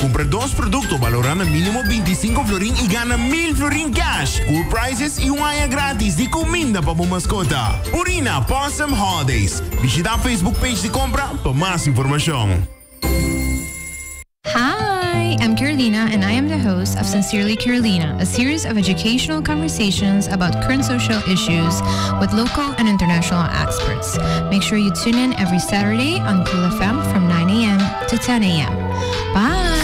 Cumpra dos producto valora na minimo 25 florin y gana 1000 florin cash. Cool prizes y un aña gratis di cuminda pa bo mascota. Purina Pawsome Holidays. Bishita Facebook page di Compra pa mas informacion. Hi, I'm Carolina, and I am the host of Sincerely Carolina, a series of educational conversations about current social issues with local and international experts. Make sure you tune in every Saturday on Cool FM from 9 a.m. to 10 a.m. Bye!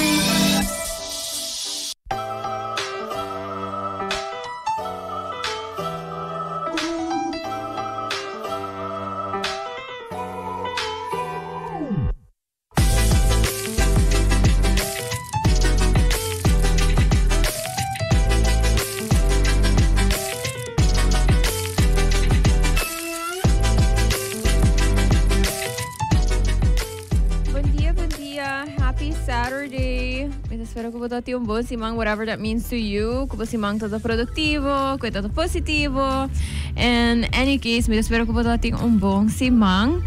Bon dia, bon dia. Happy Saturday. Mi ta spera ku bo ta tin un bon siman, whatever that means to you. Ku bo siman ta ta produktivo, ku e ta ta positivo. In any case, mi ta spera ku bo ta tin un bon siman.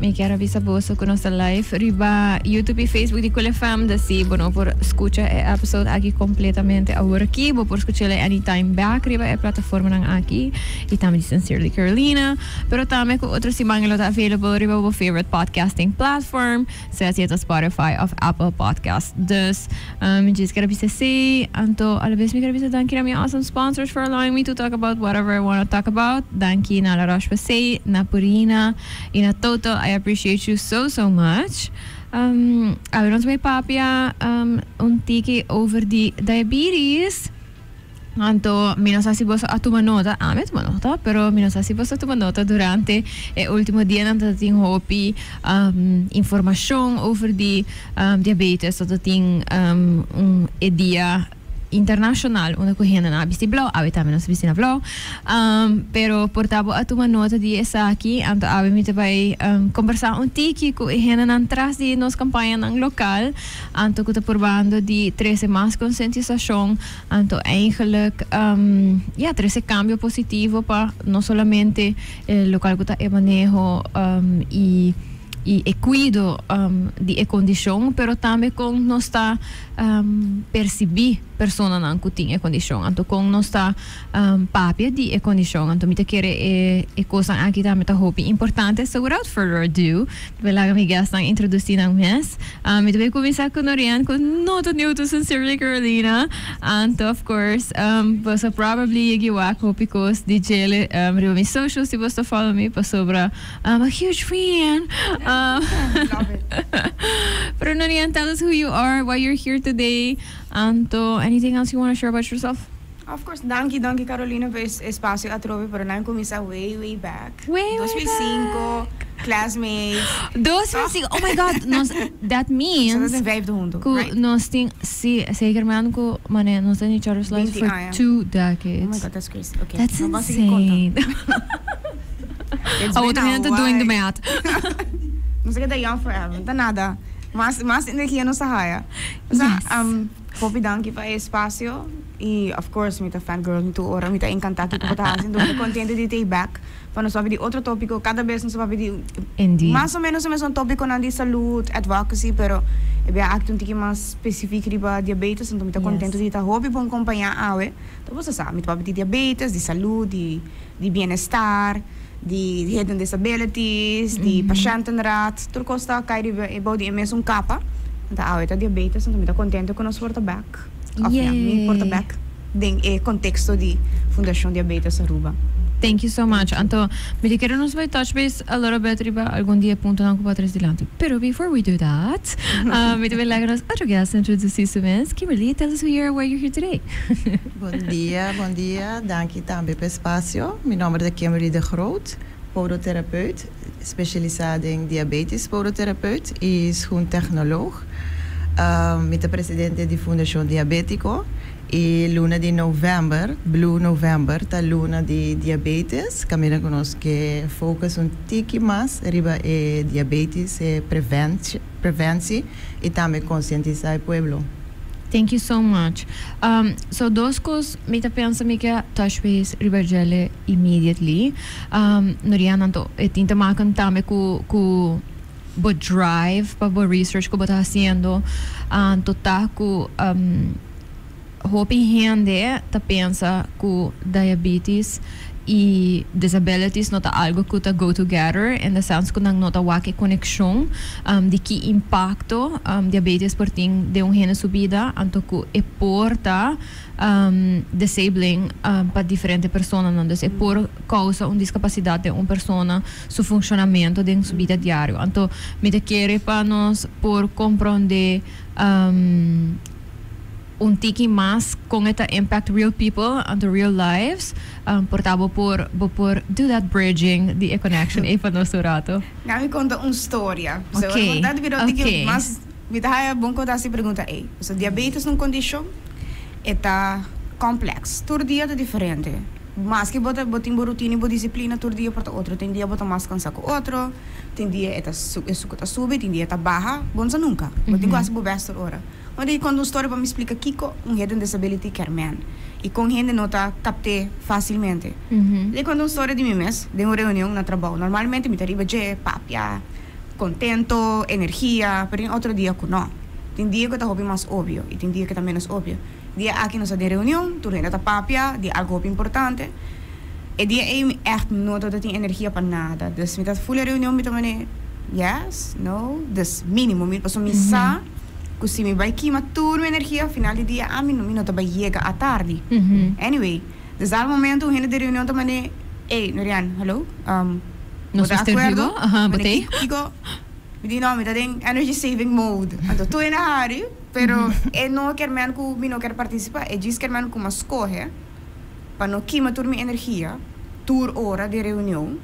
Mi kier a bisa boso ku nos ta live riba YouTube i Facebook di Cool FM. Dus si bo no por skucha e episode aki kompletamente awor aki, bo por skuch'el anytime back riba e plataformanan aki. I tambe di Sincerely Carolina. Pero tambe ku otro siman e lo ta available riba bo favorite podcasting platform, sea si e ta Spotify of Apple Podcast. Dus mi djis kier a bisa esei. Anto alabes mi kier a bisa danki na mi awesome sponsors for allowing me to talk about whatever I wanna talk about. Danki na La Roche-Posay, na Purina y na Toto. I appreciate you so so much. Awe nos bay papia un tiki over di diabetes. Anto mi no sa si boso a tuma nota, ami a tuma nota, pero mi no sa si boso a tuma nota durante e ultimo dianan ta tin hopi informacion over di diabetes, ta tin un e dia internacional unda cu hendenan a bisti blauw, awe tambe nos a bisti na blauw, pero por ta bo a tuma nota di esaki, anto awe mi ta bay combersa un tiki cu e hendenan tras di nos campañanan local. Anto ku ta purbando di trese mas konsientisashon, anto eigenlijk ya trese kambio positivo pa no solamente e lokal ku ta e maneho i i e kuido di e kondishon, pero tambe kon nos ta persibí personanan ku tin e kondishon, anto kon nos ta papia di e kondishon. Anto mi ta kere e e kosnan aki tambe ta hopi importante. So without further ado, mi ta laga mi guestnan introdusí nan mes. Mi ta bay kuminsá ku Norian ku no ta new to Sincerely Carolina. Anto of course boso probably yegi wak hopi kos di djele riba mi socials si boso ta follow mi pasobra I'm a huge fan. Love it. Pero Norian, tell us who you are, why you're here today. Anto anything else you wanna share about yourself? Of course, danki, danki Carolina pa e espacio atrobe, pero nan cuminsa way, way back. Way, way 2005, classmates. 2005, oh my God, nos, that means. Nos ta den vijfde hunto, cu right? Nos tin, si, zeker man cu, mane, nos ta in each other's lives for two decades. Oh my God, that's crazy. Okay. That's insane. It's Awor been tur a hende ta doing the while. math. Nos a keda young forever, no ta nada. Mas, mas energia nos ta haya. Yes. Hopi danki pa e espacio y of course mi ta fan girl mi tur ora mi ta encanta kiko bo ta haci enton mi ta contento di ta back pa nos papia di otro topico cada bes nos ta papia di Indeed. mas o menos e mesun topiconan di salud advocacy pero e bia aki ta un tiki mas specific riba diabetes enton mi ta contento Yes. di ta hopi bon compaña awe ta bo sa sa mi ta papia di diabetes di salud di di bienestar di hidden disabilities, di patiëntenraad, tur cos ta cay riba e bou di e mesun capa. Anto awe ta diabetes, anto mi ta contento cu nos por ta back, of ya, mi por ta back den e contexto di Fundacion Diabetes Aruba. Thank you so much. Anto mi ta kere nos bay touch base a little bit riba algun di e puntonan cu bo a tres dilanti. Pero before we do that, mi ta bay laga nos otro guest introduci su mes. Kimberly, tell us who you are and why you're here today. Bon dia, bon dia. Danki tambe pa e spasio. Mi nomber ta Kimberly de Groot, podoterapeut, spesialisá den diabetes podoterapeut i schoentechnoloog. Mi ta presidente di Fundashon Diabétiko i luna di novèmber, Blue November, ta luna di diabetes, kaminda ku nos ke focus un tiki mas riba e diabetes, e preventie i tambe konsientisá e pueblo. Thank you so much. Um, so dos cos mi ta pensa mi ke touch base riba djele immediately. Um, Noriana anto e tin te maken tambe cu cu. Bo drive pa bo research ku bo ta hasiendo anto ta ku hopi hende ta pensa ku diabetes i disabilities no ta algo ku ta go together in the sense ku nan no ta wak e konekshon di ki impakto diabetes por tin den un hende su bida anto ku e por ta disabling pa diferente personanan. Dus e por kousa un diskapasidat den un persona su funshonamentu den su bida diario. Anto mi ta kere pa nos por komprondé un tiki mas kon e ta impact real people anto real lives. Por ta bo por bo por do that bridging di e connection ei pa nos un rato. Laat mi konta un storia. Oké, oké. Mi ta haya bon ku ta hasi pregunta ei. Pasobra diabetes ta un kondishon, e ta complex. Tur dia ta diferente. Maske bo ta bo tin bo rutina i bo disiplina, tur dia por ta otro. Tin dia bo ta mas kansa ku otro, tin dia e ta e suku ta subi, tin dia e ta baha. Bo no sa nunka. Bo tin ku hasi bo bèst tur ora. Bo tin ku konta un storia pa mi splika kiko un hidden disability kier men i kon hende no ta kapt'é fasilmente. Mi konta un storia di mi mes den un reunion na trabou. Normalmente mi ta riba dje, papia. Contento, energia, pero tin otro dia cu no. Tin dia cu ta hopi mas obvio y tin dia cu ta menos obvio. Dia aki nos ta den reunion, tur hende ta papia di algo hopi importante. E dia ey mi echt no tabata tin energia pa nada. Dus mi ta full e reunion mi ta mane yes, no, dus minimo mi pasobra mi sa cu si mi bay kima tur mi energia final di dia ami mi no ta bay yega atardi. Anyway. Desde al momento un hende den reunion ta mane, Ey, Norian, hallo, bo Nos ta mester akuerdo? bibo? Aha, bo Mane, t'ey? kiko? Mi di, no, mi ta den energy saving mode. Anto tur hende a hari, pero e no kier men ku mi no kier partisipa, e djis kier men ku mi a skohe pa no kima tur mi energia tur ora den reunion,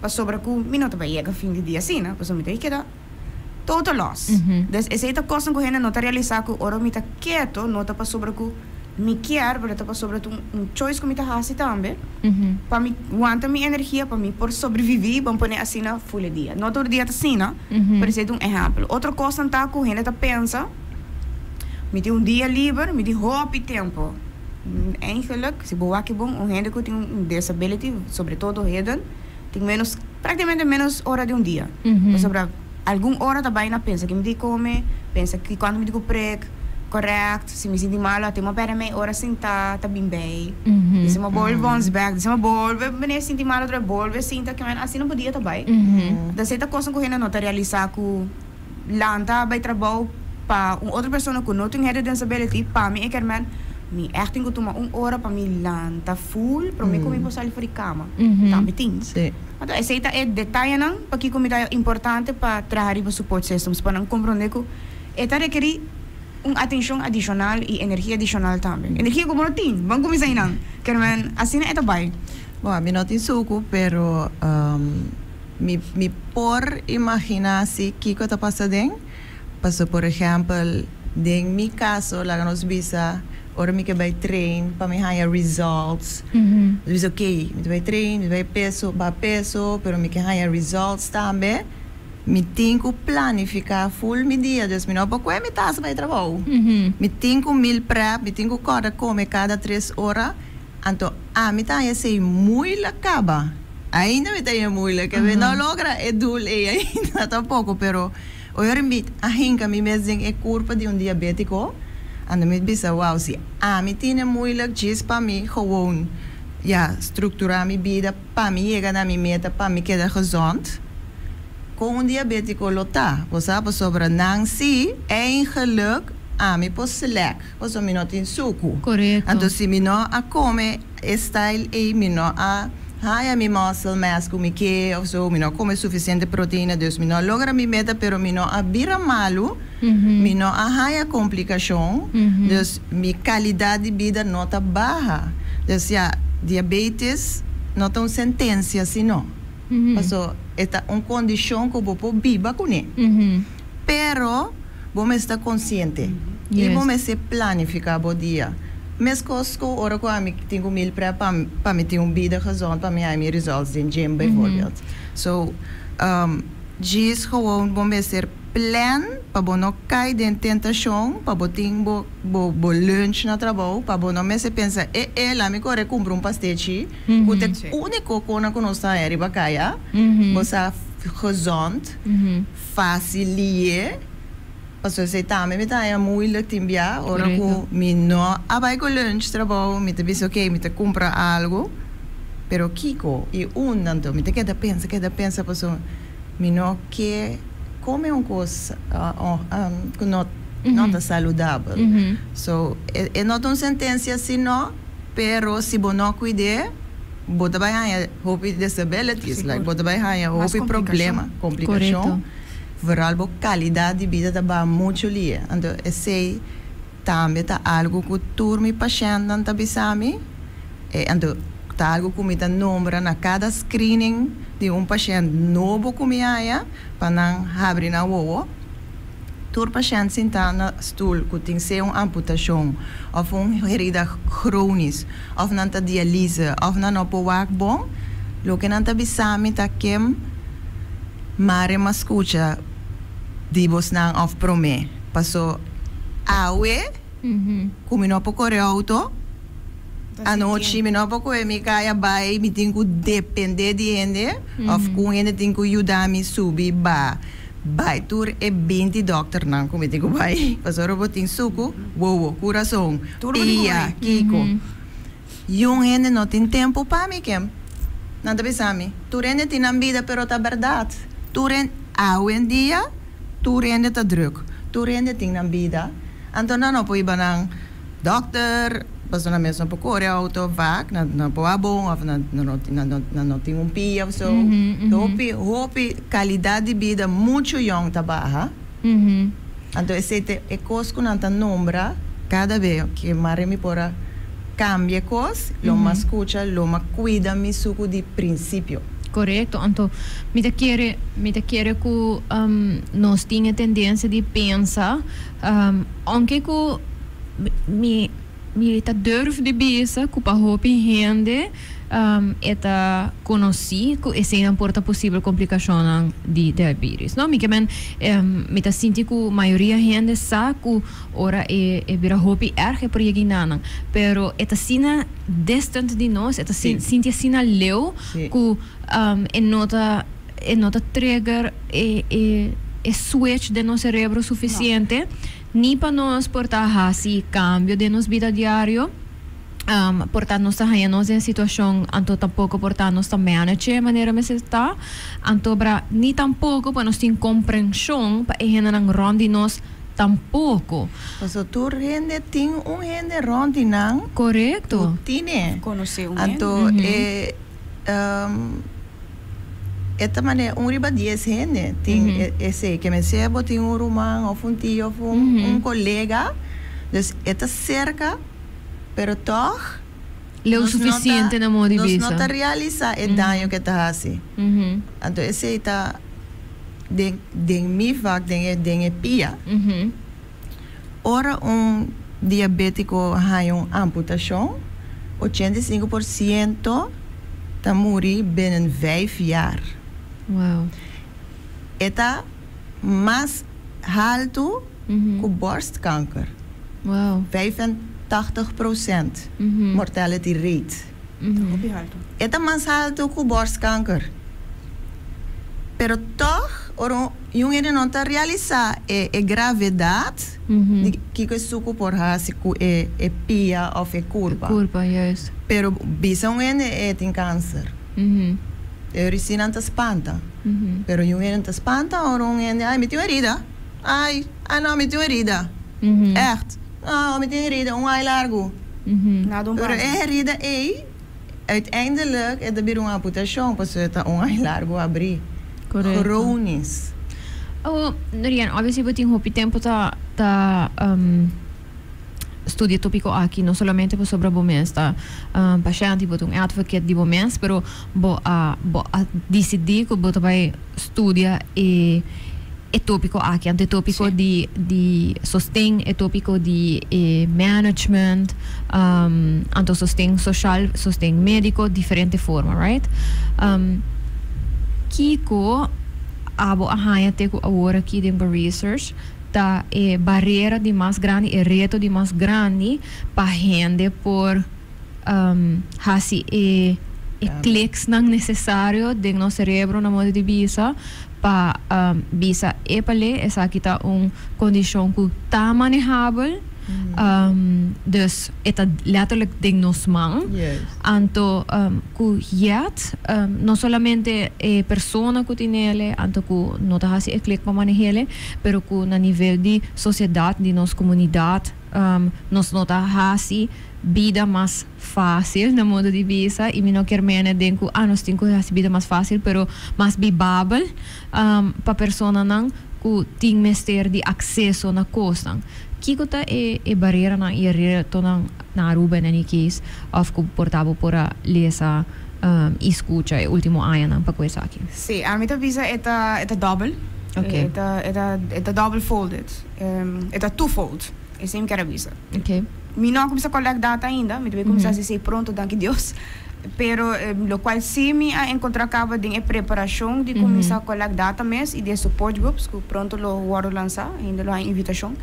pasobra ku mi no ta bai yega fin di dia asina, pasobra mi ta keda total loss. Dus esei ta kosnan ku hende no ta realisa ku ora mi ta keto no ta pasobra ku mi kier, pero ta pasobra ta un choice ku mi ta hasi tambe pa mi wanta mi energia pa mi por sobrevivi, ban pone asina, full e dia. No tur dia ta asina, pero esei ta un ehèmpel. Otro kosnan ta ku hende ta pensa, mi tin un dia liber, mi tin hopi tempu. Eigenlijk, si bo wak bon, un hende ku tin un disability, sobre todo heden, tin menos, prácticamente menos ora di un dia. Pasobra algun ora ta bai na pensa ki mi tin kome, pensa ki kuantu mi tin ku prek, correct, si mi sinti malo a tin mi a perde mei ora sinta ta bin bei. Disi mi a bolbe bounce back, disi mi a bolbe bini sinti malo otra vez, bolbe sinta, ke men asina bo dia ta bai. Entonces e ta kosnan ku hende no ta realisa ku lanta bai trabou pa un otro persona ku no tin hende disability, pa mi e kermen mi ègt tin ku tuma un ora pa mi lanta full prome ku mi por sali for di kama. Tambe tin. Anto esei ta e detayenan pakiko mi ta importante pa traha riba support systems pa nan komprondé ku e ta rekerí un atenshon adishonal i energia adishonal tambe. Energia ku bo no tin, ban kuminsá einan. Kermen asina e ta bai. Bon, ami no tin suku, pero Mi mi por imaginá si kiko ta pasa den, paso por ehèmpel den mi kaso laga nos bisa ora mi ke bai train pa mi haña results, mi ta bisa okey mi ta bai train mi ta bai peso baha peso pero mi ke haña results tambe mi tin ku planifiká ful mi dia dus mi no por kohe mi tas bai trabou mi tin ku meal prep mi tin ku kòrda kome kada tres ora. Anto ami ta haña esei moeilijk kaba. Ainda mi ta haña moeilijk. Mi no logra e doel ei ainda tampoco, pero ora mi a hinca mi mes den e curpa di un diabetico, anto mi bisa, wow, si ami tine moeilijk djis pa mi gewoon, ya, structura mi bida pa mi yega na mi meta, pa mi keda gezond, con un diabetico lo ta? Bo sa, pasobra nan si, eigenlijk, ami por slack. Pasobra mi no tin suku. Korekto. Anto si mi no a kome e style ei, mi no a haya mi muscle mass ku mi ke of so, mi no a kome sufisiente proteina, dus mi no a logra mi meta, pero mi no a bira malu, mi no a haya komplikashon, dus mi kalidat di bida no ta baha. Dus ya, diabetes no ta un sentensia sino, paso e ta un kondishon ku bo por biba kuné. Pero bo mester ta konsiente i bo mester planifiká bo dia. Meskos ku ora ku ami tin ku meal prep pa pa mi tin un bida gezond pa mi haña mi results den gym bijvoorbeeld. So, djis gewoon bo mester plan pa bo no kai den tentashon pa bo tin bo bo bo lunch na trabou pa bo no mester pensa e e laat mi kore kumpra un pastechi ku ta e úniko kona ku nos ta haña riba kaya. Bo sa. Gezond, fácil lié. Paso esei tambe mi ta haña moeilijk tin bia ora ku mi no a bai ku lunch trabou, mi ta bisa ok, mi ta kumpra algu, pero kiko i unda anto? Mi ta keda pensa, keda pensa paso mi no ke kome un kos ku no no ta saludabel. So e no ta un sentensia si no, pero si bo no kuid'é bo ta bai haña hopi disabilities, like bo ta bai haña hopi problema, komplikashon. Vooral bo calidad di bida ta baha mucho lie. Anto esey tambe ta algo cu tur mi pashentnan ta bisa mi. E anto ta algo cu mi ta nombra na cada screening di un pashent nobo cu mi haya pa nan habri nan wowo. Tur pashent sinta na stoel cu tin sea un amputacion of un herida chronisch of nan ta dialyse of nan no por wak bon, loke nan ta bisa mi ta kem. Mare m'a scucha di bosnan of prome, paso awe cu mi no por core auto, anochi mi no por coge mi caya bay, mi tin cu depende di hende of cu un hende tin cu yuda mi subi ba bay tur e binti dokternan cu mi tin cu bay, pasobra bo tin sucu, wowo, curason, pia, kico. Yun hende no tin tempu pa mi kem. Nan ta bisa mi, tur hende tin nan bida pero ta bèrdat. Tur hen, awendia tur hende ta drùk, tur hende tin nan bida. Anto nan no por hiba nan dòkter, pasobra nan mes no por kore outo vak, nan no por abon òf nan no nan no tin un pia òf so. Hopi, hopi kalidat di bida muchu yòn ta baha. Anto esei ta e kos ku nan ta nombra kada be ke mare mi por a kambia e kos, lo mas skucha, lo mas kuida mi suku di prinsipio. Korekto, anto mi ta kere, mi ta kere ku nos tin e tendensia di pensa, ounke ku mi Mi ta durf di bisa ku pa hopi hende e ta konosí ku eseinan por ta posibel komplikashonnan di diabetes, no? Mi ke men mi ta sinti ku mayoria hende sa ku ora e bira hopi erg e por yega inanan, pero e ta asina distant di nos, e ta sinti asina leu ku e no ta e no ta trigger e e switch den nos serebro sufisiente. Ni pa nos por ta hasi kambio den nos bida diario, por ta nos ta haña nos den situashon anto tampoko por ta nos ta manage manera mester ta, anto bra ni tampoko pa nos tin komprenshon pa e hendenan rònt di nos tampoko. Paso tur hende tin un hende rònt di nan Korekto. ku tine. Konosé un hende. Anto e. E ta manera un riba dies hende tin esei. Ke mester bo tin un ruman of un tio of un kolega. Dus e ta serka, pero tòg Leu nos no ta sufisiente na modo di nos no bisa. ta realisá e daño ke ta hasi. Anto esei ta den den mi vak, den e den e pia. Ora un diabétiko haña un amputashon, 85% ta muri binnen vijf jaar. Wow. E ta mas haltu ku borstkanker. Wow. 85% mortality rate. Hopi haltu. E ta mas haltu ku borstkanker. Pero tòg ora un un hende no ta realisá e e gravedat di kiko e suku por hasi ku e e pia òf e kurpa. Kurpa, juist. Pero bisa un hende e tin kanser. E ora si nan ta spanta. Pero un hende ta spanta ora un hende, ai mi tin un herida, ai, ai no mi tin un herida. Ègt, no mi tin un herida, un ai largu. Nada un Pero pasa. e herida ei. Uiteindelijk e ta bira un amputashon pasobra e ta un ai largu abrí. Korekto. Chronisch. Awo, Norian, obviously bo tin hopi tempu ta ta studia e topiko aki, no solamente pasobra bo mes ta pashènt i bo ta un advocate di bo mes, pero bo a bo a disidí ku bo ta bai studia e e tópiko aki, anto e tópiko di di sosten, e tópiko di e management, anto sosten soshal, sosten médiko, diferente forma, right? Kiko abo a haña te ku awor aki den bo research ta e barera di mas grandi, e reto di mas grandi pa hende por hasi e. E clicks nan necesario den nos cerebro, na modo di bisa, pa bisa epale, esaki ta un condicion cu ta manehabel. Dus e ta letterlijk den nos man. Anto cu yet, no solamente e persona cu tin ele, anto cu no ta haci e click pa manehele, pero cu na nivel di sociedad, di nos comunidad, nos no ta haci bida mas facil, na modo di bisa, y mi no kier mene den cu, ah, nos tin cu haci bida mas facil, pero mas bibabel pa personanan cu tin mester di acceso na cosnan. Kico ta e bareranan y e retonan na Aruba in any case, of cu por ta bo por a lesa y scucha e ultimo añanan pa cu esaki? Si, ami ta bisa e ta e ta dobbel. E ta double folded. E ta twofold. Esey mi kier a bisa. Mi no a cuminsa collect data ainda, mi ta bay cuminsa haci esey pronto, danki Dios. Pero locual si mi a encontra caba den e preparacion di cuminsa collect data mes y di e support groups cu pronto lo wordo lansa, ainda lo hay invitacion,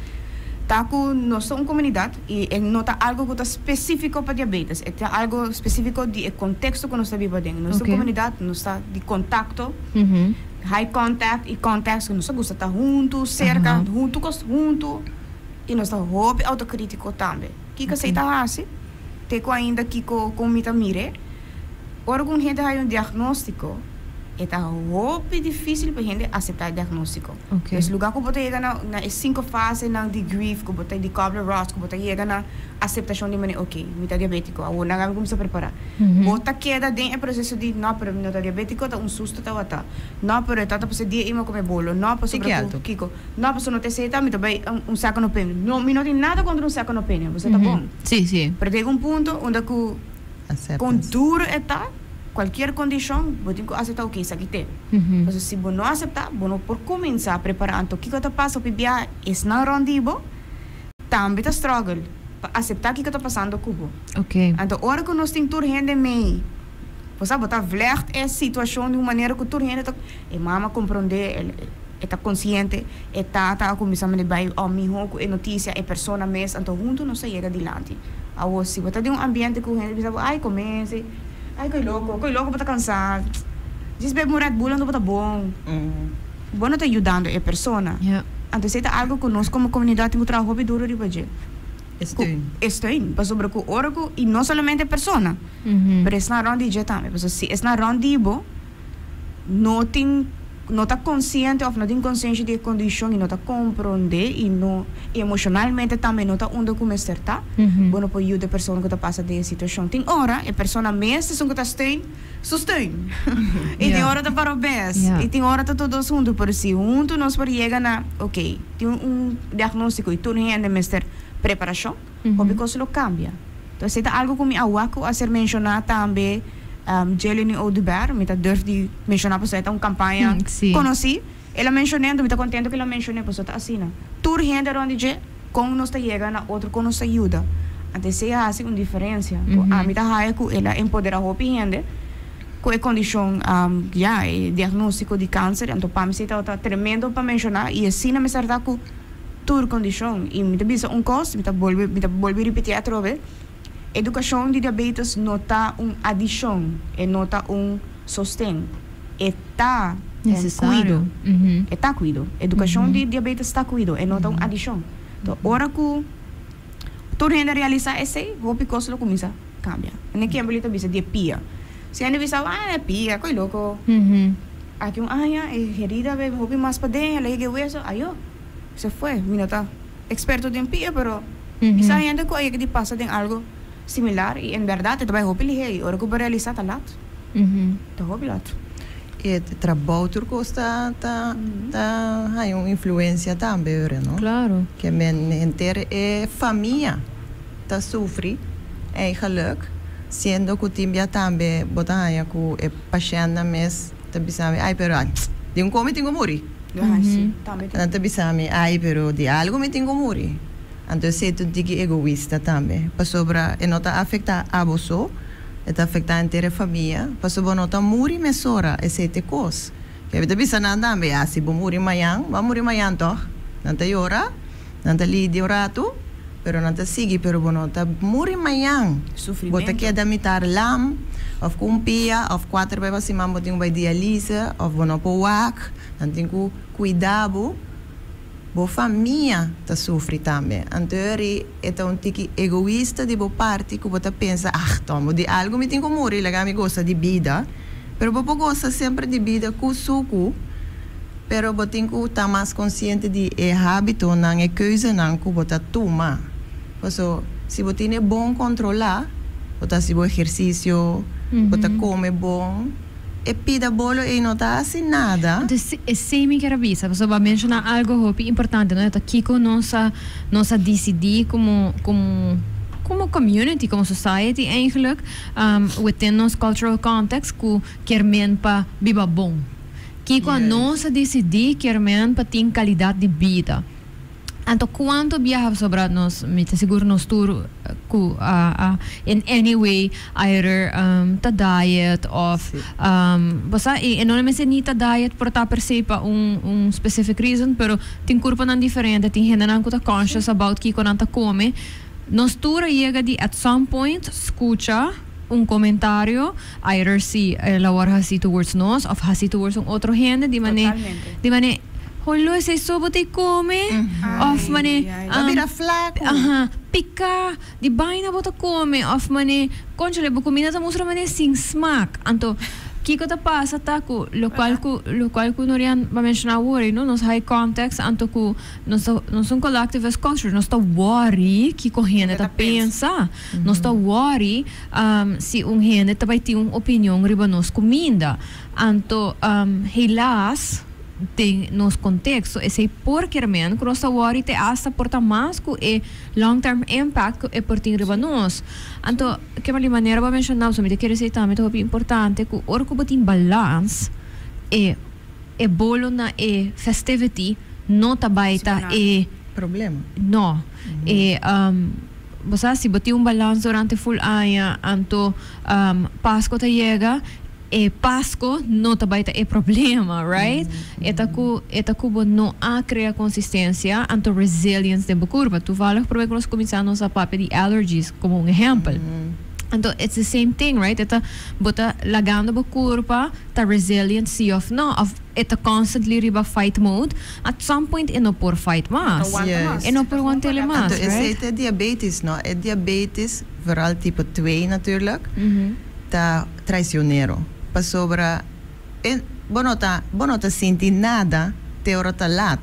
ta cu nos ta un comunidad y e no ta algo cu ta specifico pa diabetes, e ta algo specifico di e contexto cu nos ta biba den. Nos ta un comunidad, nos ta di contacto, high contact y contacts cu nos ta gusta ta hunto, cerca, hunto cos hunto. Y nos ta hopi autocritico tambe. Kico esey ta haci? Te cu ainda kico con mi ta mire. Ora cu un hende haya un diagnostico, e ta hopi dificil pa hende acepta e diagnostico. Dus lugar cu bo ta yega na e cinco fasenan di grief, cu bo ta di Kubler-Ross, cu bo ta yega na aceptacion di manera, ok, mi ta diabetico, awor nan a cuminsa prepara. Bo ta keda den e proceso di, no, pero mi no ta diabetico, ta un susto tawata. No, pero e tata pasa dia ima come bolo. No, pasobra cu kico. No, pasobra no ta esey ta, mi ta bay un second opinion. No, mi no tin nada contra un second opinion, pasobra ta bon. Pero ta yega un punto unda cu con duro e ta, cualkier condicion, bo tin cu acepta, ok, esaki t'e. Pasobra si bo no acepta, bo no por cuminsa prepara. Anto kico ta pasa hopi bia esnan rond di bo tambe ta struggle pa acepta kico ta pasando cu bo. Anto ora cu nos tin tur hende mei, bo sa, bo ta vlecht e situacion di un manera cu tur hende ta, e mama compronde, e ta consciente, e tata a cuminsa mende bay oh miho cu e noticia, e persona mes, anto hunto nos ta yega dilanti. Awor si bo ta den un ambiente cu hende bisa bo ay comece, ay coy loco, coy loco bo ta cansa, djis bebe un Red Bull anto bo ta bon. Bo no ta yudando e persona. Anto esey ta algo cu nos como comunidad tin cu traha hopi duro riba dje. E steun. E steun, pasobra cu ora cu, y no solamente e persona, pero esnan rond di dje tambe, pasobra si esnan rond di bo no tin no ta consciente of no tin conscientia di e condicion y no ta compronde y no emocionalmente tambe no ta unda cu mester ta, bo no por yuda e persona cu ta pasa den e situacion. Tin ora e persona mes ta esun cu ta steun su steun y tin ora ta para bes y tin ora ta tur dos hunto, pero si hunto nos por yega na ok tin un diagnostico y tur hende mester preparacion, hopi cos lo cambia. Entonces esey ta algo cu mi a wak cu a ser menciona tambe Jeleny Oduber, mi ta durf di menciona pasobra e ta un campaña conoci. El a mencione, anto mi ta contento cu el a mencione pasobra ta asina. Tur hende rond di dje, con nos ta yega na otro, con nos ta yuda. Anto esey a haci un diferencia. Cu ami ta haya cu el a empodera hopi hende cu e condicion, ya, e diagnostico di cancer. Anto pa mi esey tabata tremendo pa menciona y asina mester ta cu tur condicion. Y mi ta bisa un cos, mi ta bolbe, mi ta bolbe ripiti atrobe, educacion di diabetes no ta un adicion, e no ta un sosten, e ta un cuido, e ta cuido. Educacion di diabetes ta cuido, e no ta un adicion. Enton ora cu tur hende realisa esey, hopi cos lo cuminsa cambia. Ene Kimberly ta bisa di e pia. Si hende bisa, ah, e pia, coy loco. Aki un aña e herida a hopi mas paden, el a yega e weso, ayo, se fue. Mi no ta experto den pia, pero mi sa hende cu a yega di pasa den algo similar y en berdad e ta bay hopi lihe y ora cu bo realisa ta lat, ta hopi lat. E trabou tur cos ta ta ta haya un influencia tambe ora no? Claro. Ke men henter e famia ta sufri eigenlijk siendo cu tin bia tambe bo ta haya cu e pashentnan mes ta bisa mi ay pero di un con mi tin cu muri. Nan ta bisa mi ay pero di algo mi tin cu muri. Anto esey ta un tiki egoista tambe pasobra e no ta afecta abo so, e ta afecta henter e famia pasobra bo no ta muri mesora, esey ta e cos. Ke mi ta bisa nan tambe ya si bo muri mañan, bo a muri mañan toch? Nan ta yora, nan ta lidia un ratu. Pero nan ta sigui, pero bo no ta muri mañan. Sufrimento. Bo ta keda mitar lam, of ku un pia, of kuater bes pa siman bo tin ku bai dialise, of bo no por wak, nan tin ku kuida bo. Bo famia ta sufri tambe. Anto eri e ta un tiki egoista di bo parti ku bo ta pensa, ah, tomo di algu mi tin ku muri, laga mi gosa di bida. Pero bo por gosa semper di bida ku suku, pero bo tin ku ta mas konsiente di e hábitonan, e keuzenan ku bo ta tuma. Paso si bo tin e bon kontrolá, bo ta hasi bo ehersisio, bo ta kome bon, e pida bolo ei no ta hasi nada. Anto esei mi kier a bisa, pasobra bo a menshoná algo hopi importante, no? Ta kiko nos a nos a disidí komo komo komo community, komo society eigenlijk, within nos cultural context ku kier men pa biba bon. Kiko a nos a disidí kier men pa tin kalidat di bida. Anto cuanto biaha pasobra nos, mi ta sigur nos tur cu a a in any way either ta diet of bo sa y no mester ni ta diet por ta per se pa un un specific reason pero tin curponan diferente tin hendenan cu ta conscious about kico nan ta come. Nos tur a yega di at some point scucha un comentario either si el a wor haci towards nos of haci towards un otro hende di mane di mane Holo esei so bo ta e come of mane Bo bira flaco. Aha, pica di baina bo ta come of mane conchale bo cuminda ta mustra mane sin smaak. Anto kico ta pasa ta cu locual cu locual cu Norian a menciona awor you know nos high context anto cu nos ta nos un collectivist culture nos ta worry kico hende ta pensa nos ta worry si un hende ta bay tin un opinion riba nos cuminda anto helaas Den nos konteksto, esei por kier men ku nos ta wòri te asta por ta mas ku e long term impact ku e por tin riba nos. Anto, kema di manera bo a menshoná, pasobra mi ta kere esei tambe ta hopi importante ku ora ku bo tin balans, e e bolo na e festivity no ta bai ta e Problema. No. E bo sa si bo tin un balans durante ful aña, anto Pasko ta yega, E Pasco no ta bai ta e problema, right? E ta cu e ta cu bo no a crea consistencia anto resilience den bo curpa. Toevallig prome cu nos cuminsa nos a papia di allergies como un ehempel. Anto it's the same thing, right? E ta bo ta lagando bo curpa ta resilient si of no of e ta constantly riba fight mode. At some point e no por fight mas. Yes. E no por wantele mas, Anto right? esey ta e diabetes, no? E diabetes, vooral tipo twee natuurlijk, ta traicionero pasobra e bo no ta bo no ta sinti nada te ora ta lat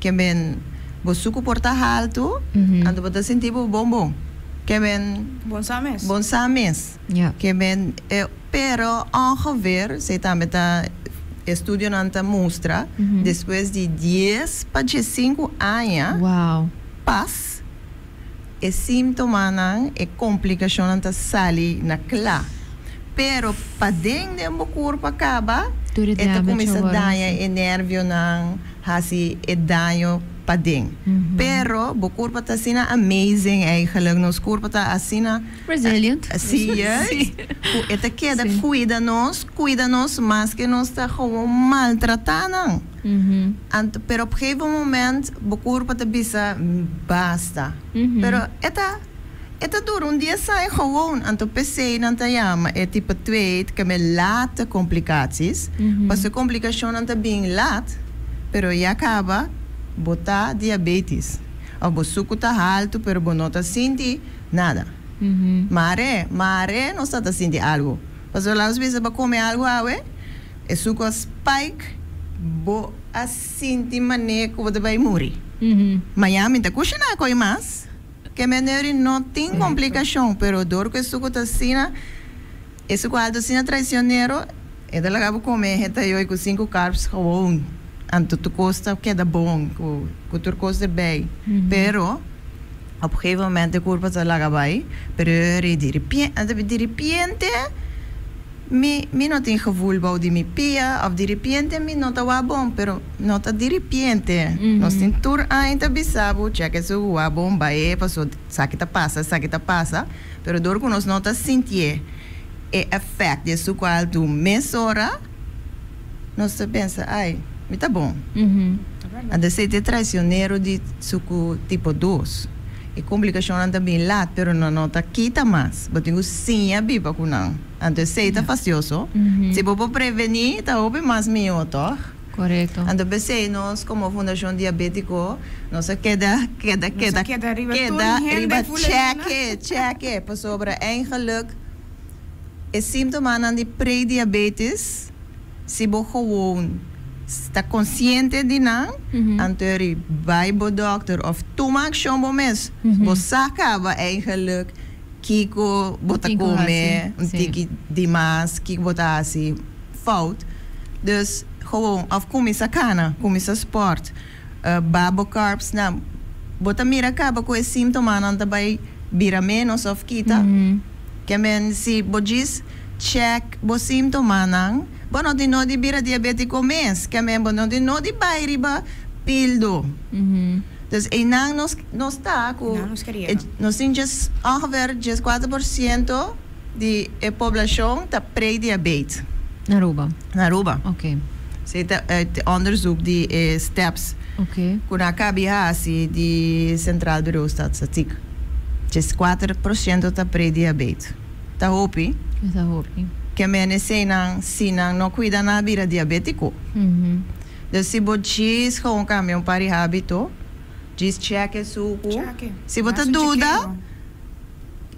ke men bo suku por ta haltu anto bo ta sinti bo bon bon ke men Bon sa mes. bon sa mes ke men e pero ongeveer esei tambe ta estudionan ta mustra despues di dies pa diesinku aña pas E síntomanan, e komplikashonnan ta sali na kla. Pero paden den bo kurpa kaba, Tur e e ta damage kuminsá a wòrdu daña hasi. e nervionan, hasi e daño paden. Pero bo kurpa ta asina amazing eigenlijk, nos kurpa ta asina Resilient. Sí, juist. Ku e ta keda kuida nos, kuida nos maske nos ta gewoon maltratá nan. Anto, pero op gegeven moment bo kurpa ta bisa basta. Pero e ta e ta dura un dia sai gewoon. Anto p'esei nan ta yama e tipo twee ta kende late complicaties. Pasobra e komplikashonnan ta bin lat, pero ya kaba bo ta diabetes. Of bo suku ta haltu pero bo no ta sinti nada. Mare, mare nos ta ta sinti algu. Pasobra laat nos bisa bo kome algu awe. E suku a spike, bo a sinti mane ku bo ta bai muri. Mañan mi ta kushiná koi mas. Ke meneer no tin komplikashon, pero dor ku e suku ta asina, e suku altu asina traisionero, e ta laga bo kome heta yoi ku sinku carbs gewoon. Anto tur kos ta keda bon, ku tur kos erbij. Pero op gegeven moment e kurpa ta laga bai, pero di ripiente. Mi mi no tin gevoel bou di mi pia of diripiente mi no ta wak bon, pero no ta diripiente. Nos tin tur aña ta bisa bo check esun ku wak bon bai e paso esaki ta pasa esaki ta pasa, pero dor ku nos no ta sintié e effect di esun ku altu mesora nos ta pensa ai mi ta bon. Anto esei ta e traicionero di suku tipo dos. E komplikashonnan ta bin lat, pero nan no ta kita mas. Bo tin ku siña biba ku nan. Anto esei ta fastioso. Si bo por prevení, ta hopi mas mihó, tòg? Korekto. Anto p'esei nos komo Fundashon Diabétiko nos a keda keda Nos a keda keda riba tur keda hende riba full luna. chèke chèke pasobra eigenlijk e síntomanan di prediabetes si bo gewoon ta konsiente di nan anto ri bai bo dòkter òf tuma akshon bo mes bo sa kaba eigenlijk kiko bo ta Kiko kome hasi, un sí. tiki di mas kiko bo ta hasi fout. Dus gewoon of kuminsá kana, kuminsá sport, ba bo carbs nan. Bo ta mira kaba ku e síntomanan ta bai bira ménos of kita. Ke men si bo djis check bo síntomanan, bo no tin nodi bira diabétiko mes. Ke men bo no tin nodi bai riba pildo. Dus einan nos nos ta ku Einan nos keriendo. nos tin djes ongeveer 14% di e poblashon ta prediabeet. Na Aruba. Na Aruba. Oké. Si ta uit onderzoek di e STEPS Oké. ku nan a kabi hasi di Centraal Bureau Statistiek. 14% ta prediabeet. Ta hopi. Ta hopi. Ke men eseinan si nan no kuida nan a bira diabétiko. Dus si bo djis gewoon kambia un par di hábito, djis check e suku. Check. Si bo ta Hasi un duda, chekeo.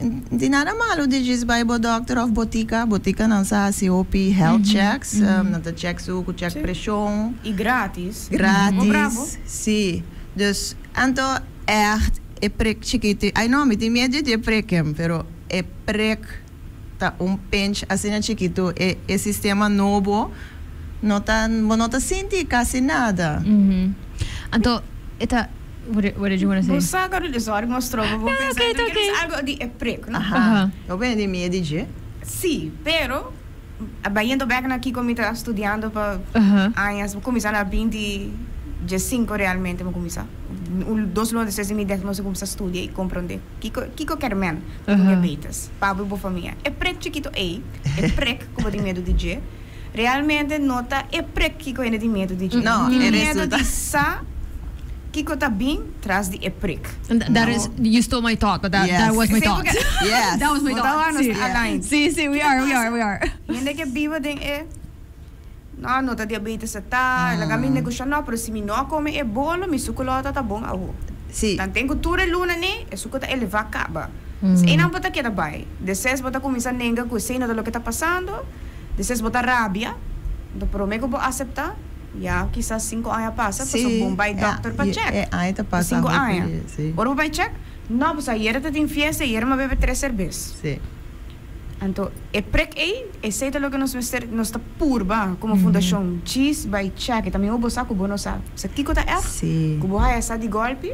N tin nada malu di djis bai bo dòkter òf botika. Botikanan sa hasi hopi health checks. Nan ta check suku, check preshon. I gratis. Bo Gratis, bravo. si. Dus, anto ègt e prik chikitu, ai no, mi tin miedu di e prikken, pero e prik ta un pinch asina chikitu, e e sistema nobo no ta, bo no ta sinti kasi nada. Anto e ta, what did, what did you wanna say? Bo sa Carolina, sorry mi a stroba bo No, pensa, okay, mi it's quier bisa okay. algo di e prik, no? Aha. Bo bini di miedu dje? Si, pero bayendo bek na kiko mi ta studiando pa añas, mi kuminsá na 2015 realmente mi kuminsá. Un dos luna despues di mi diagnosi mi kuminsá studia i komprondé kiko kiko ker men ku diabetes pa bo i bo famia. E prik chikito ei, e prik ku bo tin miedu di dje, realmente no ta e prik kiko hende tin miedu di dje. No, Tin e miedu resulta. di sa kiko ta bin tras di e prik. And that is, you stole my thought, but that, that Yes. was my Sí, thought. porque- Yes. That was my Bo ta thought. wak, nos Sí. ta aligned. Sí, sí, we are, we are, we are. Hende ke biba den e no, no ta diabetes e ta, laga mi negosha no, pero si mi no a come e bolo, mi suku lo ta ta bon awo. Sí. Dan ten ku tur e luna ni, e suku ta eleva kaba. Si einan bo ta keda bai, despues bo ta kuminsa nenga ku esei no ta loke ta pasando, despues bo ta rabia, anto prome ku bo asepta, ya kisas 5 aña pasa, pasobra bo bai dokter pa check. E aña ta pasa 5 hopi, aña. sí. Ora bo bai check, no, pues ayer ta tin fiesta, ayer mi a bebe tres serbes. Anto, e prik ei, esei ta loke nos mester, nos ta purba komo fundashon. Djis bai check, tambe bo sa ku bo no sa. Sa kiko ta erg? Ku bo haya sa di golpi,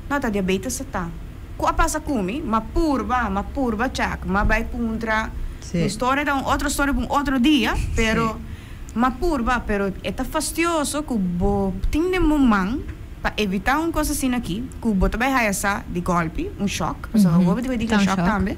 no ta diabetes sa ta. Ku a pasa ku mi, ma purba, ma purba check, ma bai puntra. Mi storia ta un otro storia pa un otro dia, pero ma purba, pero e ta fastioso ku bo tin den bo man pa evitá un kos asina aki, ku bo ta bai haya sa di golpi, un shock, pasobra bo ta bai di Ta un shock shock. tambe.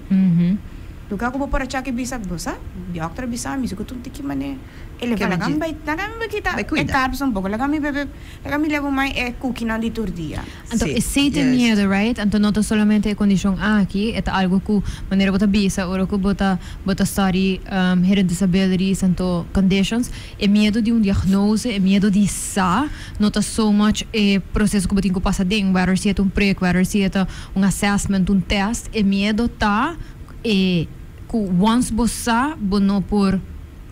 Lugar ku bo por a check i bisa, bo sa, dokter a bisa mi, si ku ta un tiki manera eleva, Ke laga mi mi bai, laga mi bai kita Bai e kuida. carbs un poko, laga mi bebe, laga mi leba mai e kukinan di tur dia. Anto, esei ta miedu, right? Anto no ta solamente e kondishon aki, e ta algu ku manera bo ta bisa ora ku bo ta bo ta study hidden disabilities anto conditions, e miedu di un diagnose, e miedu di sa, no ta so much e proseso ku bo tin ku pasa den, whether si e ta un prik, whether si e ta un assessment, un test, e miedu ta e ku once bo sa, bo no por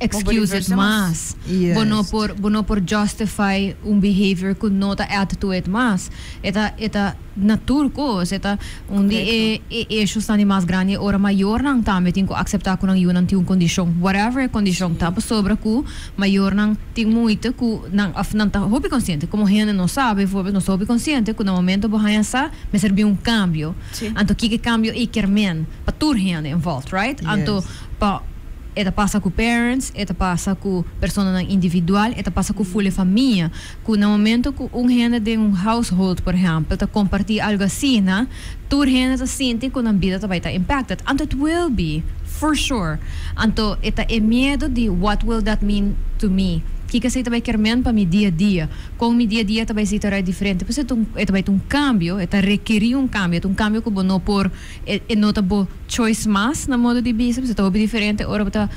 excuse it reverse mas. mas. Bo no por bo no por justify un behavior ku no ta add to it mas. E ta na tur kos, e ta un di e issues nan di mas grandi ora mayornan tambe tin ku akseptá ku nan yunan tin un kondishon, whatever e kondishon ta, pasobra ku mayornan tin moeite ku nan of nan ta hopi konsiente, komo hende no sa, bijvoorbeeld, nos ta hopi konsiente ku na momento bo haña sa, mester bin un kambio. Anto kiko e kambio ei kier men pa tur hende involved, right? Anto pa e ta pasa ku parents, e ta pasa ku personanan individual, e ta pasa ku full famia. Ku na momento ku un hende den un household, por ehèmpel, ta kompartí algu asina, tur hende ta sinti ku nan bida ta bai ta impacted. Anto it will be, for sure. Anto e ta e miedu di what will that mean to me? Kiko esei ta bai kermen pa mi dia a dia? Kon mi dia a dia ta bai zita eruit diferente? Pues e ta un e ta bai ta un kambio, e ta rekerí un kambio, e ta un kambio ku bo no por e e no ta bo choice mas na modo di bisa, pues e ta hopi diferente ora bo ta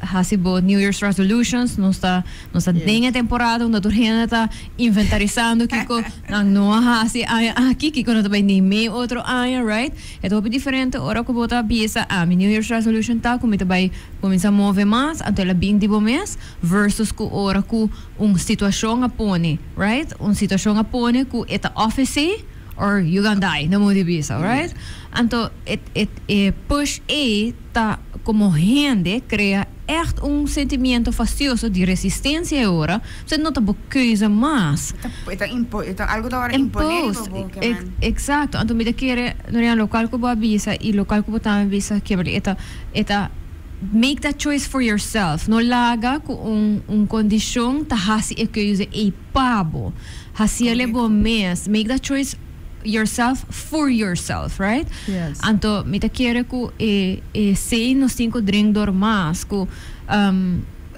hasi bo New Year's resolutions, nos ta nos ta den e temporada unda tur hende ta inventarisando kiko nan no a hasi aña aki, kiko nan ta bai neem'é otro aña, right? E ta hopi diferente ora ku bo ta bisa, ah, mi New Year's resolution ta ku mi ta bai kuminsá move mas, anto el a bin di bo mes, versus ku ora ku un situashon a pone, right? Un situashon a pone ku e ta òf esei or you gonna die, na modo di bisa, right? Anto e e e push ei ta komo hende krea ègt un sentimiento fastioso di resistensia e ora, pasobra no ta bo keuze mas. E ta impo, e ta algo ta wòrdu imponé riba bo, ke man. Exacto, anto mi ta kere, Norian, lokual ku bo a bisa i lokual ku bo tambe a bisa, Kimberly, e ta, e ta make that choice for yourself. No laga ku un, un kondishon ta hasi e keuze ei pa bo. Hasiel e bo mes. Make that choice yourself for yourself, right? Yes. Anto mi ta kere ku e e sei nos tin ku drink dor mas ku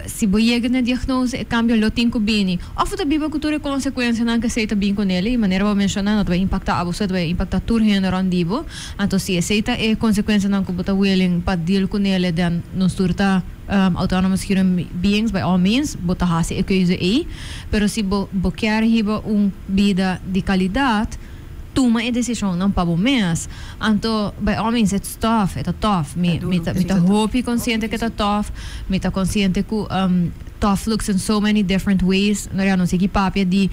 si bo yega na diagnose e kambio lo tin ku bini. Of bo ta biba ku tur e konsekuensianan ku esei ta bin kunel i manera bo a menshona no ta bai impakta abo so e ta bai impakta tur hende rònt di bo. Anto si esei ta e konsekuensianan ku bo ta willing pa deal kunel den nos tur ta autonomous human beings by all means bo ta hasi e keuze ei. Pero si bo bo kier hiba un bida di kalidat, tuma e desishonnan pa bo mes. Anto, by all means, it's tough, e ta tough. Mi mi ta mi ta hopi konsiente ku e ta tough. Mi ta konsiente ku tough looks in so many different ways. No rea no sigui papia di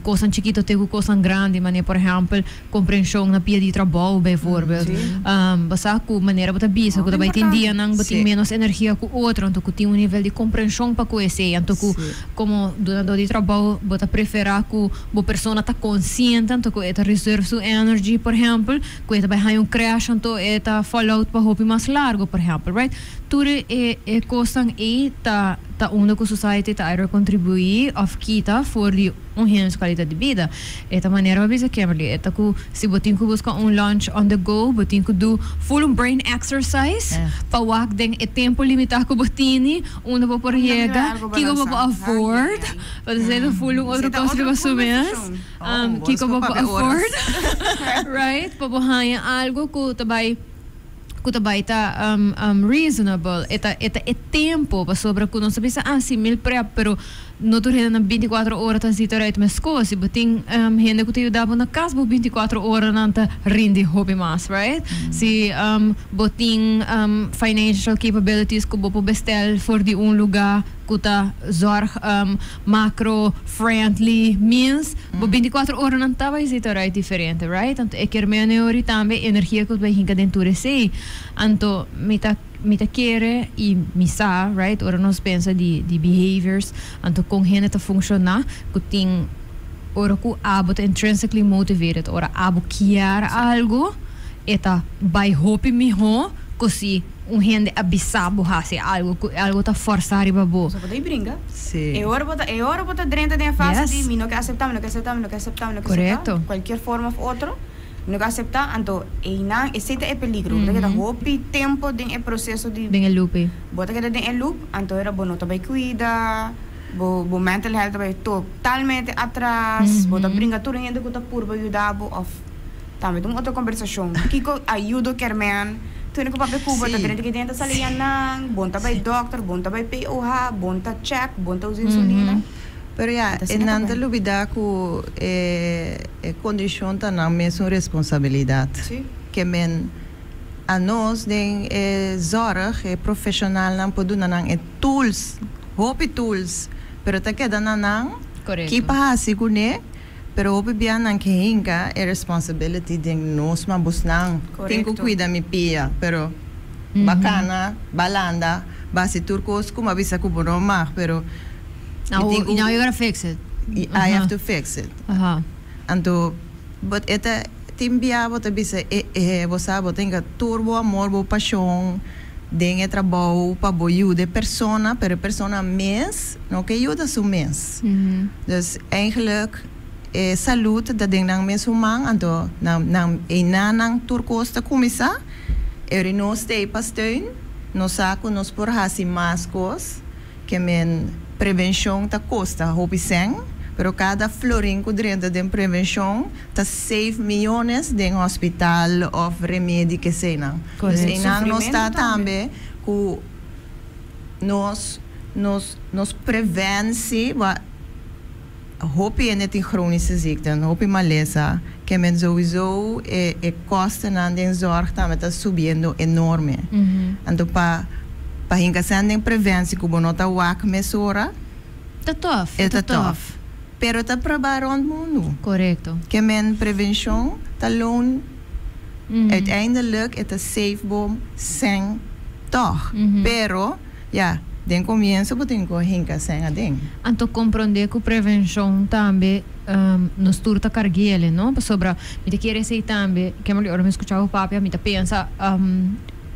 kosnan chikito te ku kosnan grandi, manera por ehèmpel Comprension na pia di trabou bijvoorbeeld. Bo sa cu manera bo ta bisa cu ta bay tin dianan bo tin menos energia cu otro, anto cu tin un nivel di comprension pa cu esey, anto cu como dunador di trabou bo ta prefera cu bo persona ta consciente, anto cu e ta reserve su energy por ehempel, cu e ta bay haña un crash anto e ta fall out pa hopi mas largo por ehempel, right? Tur e e cosnan ey ta ta unda cu society ta either contribui of kita for di un hende su calidad di bida. E ta manera pa bisa Kimberly, e ta ku si bo tin ku buska un lunch on the go, bo tin ku do full un brain exercise pa wak den e tempo limitá ku bo tini, unda bo por yega, kiko bo por afford, pasobra esei ta full un otro kos riba su mes, kiko bo por afford, right, pa bo haña algo ku ta bai. Ku ta bai ta reasonable, e ta e ta e tempo pasobra ku nos ta bisa ah si mil prep pero no tur hende na bintikuatro ora ta zita right meskos si bo tin hende ku ta yuda bo na kas bo bintikuatro oranan ta rindi hopi mas right si bo tin financial capabilities ku bo por bestel for di un luga ku ta zorg macro friendly means bo 24 oranan ta bai zita right diferente right anto e kier mene ori tambe energia ku bai hinka den tur esei anto mi ta mi ta kere i mi sa right ora nos pensa di di behaviors anto kon hende ta funciona ku tin ora ku abo ta intrinsically motivated ora abo kier algo e ta bai hopi miho ku si Un hende a bisa bo hasi algo ku algo ta fòrsá riba bo. Boso por ta bringa. Sí. E ora bo ta, e ora bo ta drenta den e fase Yes. di mi no ke aseptá, mi no ke aseptá, mi no ke aseptá, mi no ke aseptá, Korekto. kualkier forma òf otro, mi no ke aseptá, anto einan esei ta e peligro. Bo ta keda hopi tempu den e proseso di. Den e loop ei. Bo ta keda den e loop, anto ora bo no ta bai kuida, bo bo mental health ta bai totalmente atras, bo ta bringa tur hende ku ta purba yuda bo òf. Tambe ta un otro kombersashon. Kiko ayudo kier men? Tene ku papia ku bo ta drenta ki den ta sali yanan, bon ta bai dòkter, bon ta bai POH, bon ta chèk, bon ta usa insulina. Pero ya, e nan ta lubidá ku e e kondishon ta nan mesun responsabilidat. Ke men anos den e zòrg, e profeshonalnan por duna nan e tools, hopi tools, pero ta keda na nan ki pa hasi kuné. Pero hopi bia nan ke hinka e responsibility den nos ma busnan tin ku kuida mi pia pero ba kana ba landa ba hasi tur kos ku mi a bisa ku bo no mag pero mi tin ku. Now you gotta fix it. I have to fix it. Anto but e ta tin bia bo ta bisa e e bo sa bo ta hinka tur bo amor bo pashon den e trabou pa bo yuda e persona pero e persona mes no ke yuda su mes. Dus eigenlijk e salud ta den nan mesun man anto nan nan einan nan tur kos ta kuminsá eri nos ta ei pa steun nos sa ku nos por hasi mas kos ke men. Prevenshon ta kosta hopi sèn, pero kada florin ku drenta den prevenshon ta save miyones den hospital òf remedi kesenan. Dus einan nos ta tambe ku nos nos nos preventie wa hopi hende tin chronische ziekten, hopi malesa, ke men sowieso e e kostennan den zorg tambe ta subiendo enorme. Anto pa pa hinka sèn den preventie ku bo no ta wak mesora, Ta tof, e ta tof. Pero ta probá rond mundu. Korekto. Ke men prevenshon ta loon uiteindelijk e ta save bo sèn tòg. Pero ya, den komienso bo tin ku hinka sèn aden. Anto komprondé ku prevenshon tambe nos tur ta karg'el, no? Pasobra mi ta kere esei tambe, Kimberly, ora mi skucha bo papia mi ta pensa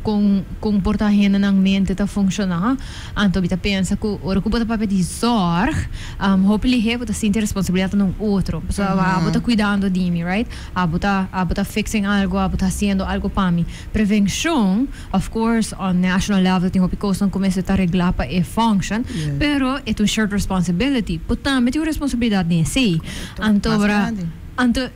Kon kon por ta hendenan mente ta funshoná. Anto mi ta pensa ku ora ku bo ta papia di zòrg, hopi lihé bo ta sinti responsabilidat na un otro. Pasobra abo ta kuidando di mi, right? Abo ta abo ta fixing algu, abo ta hasiendo algu pa mi. Prevenshon, of course, on national level tin hopi kosnan ku mester ta reglá pa e function, pero e ta un shared responsibility. Bo tambe tin un responsabilidat den esei. Anto ora anto.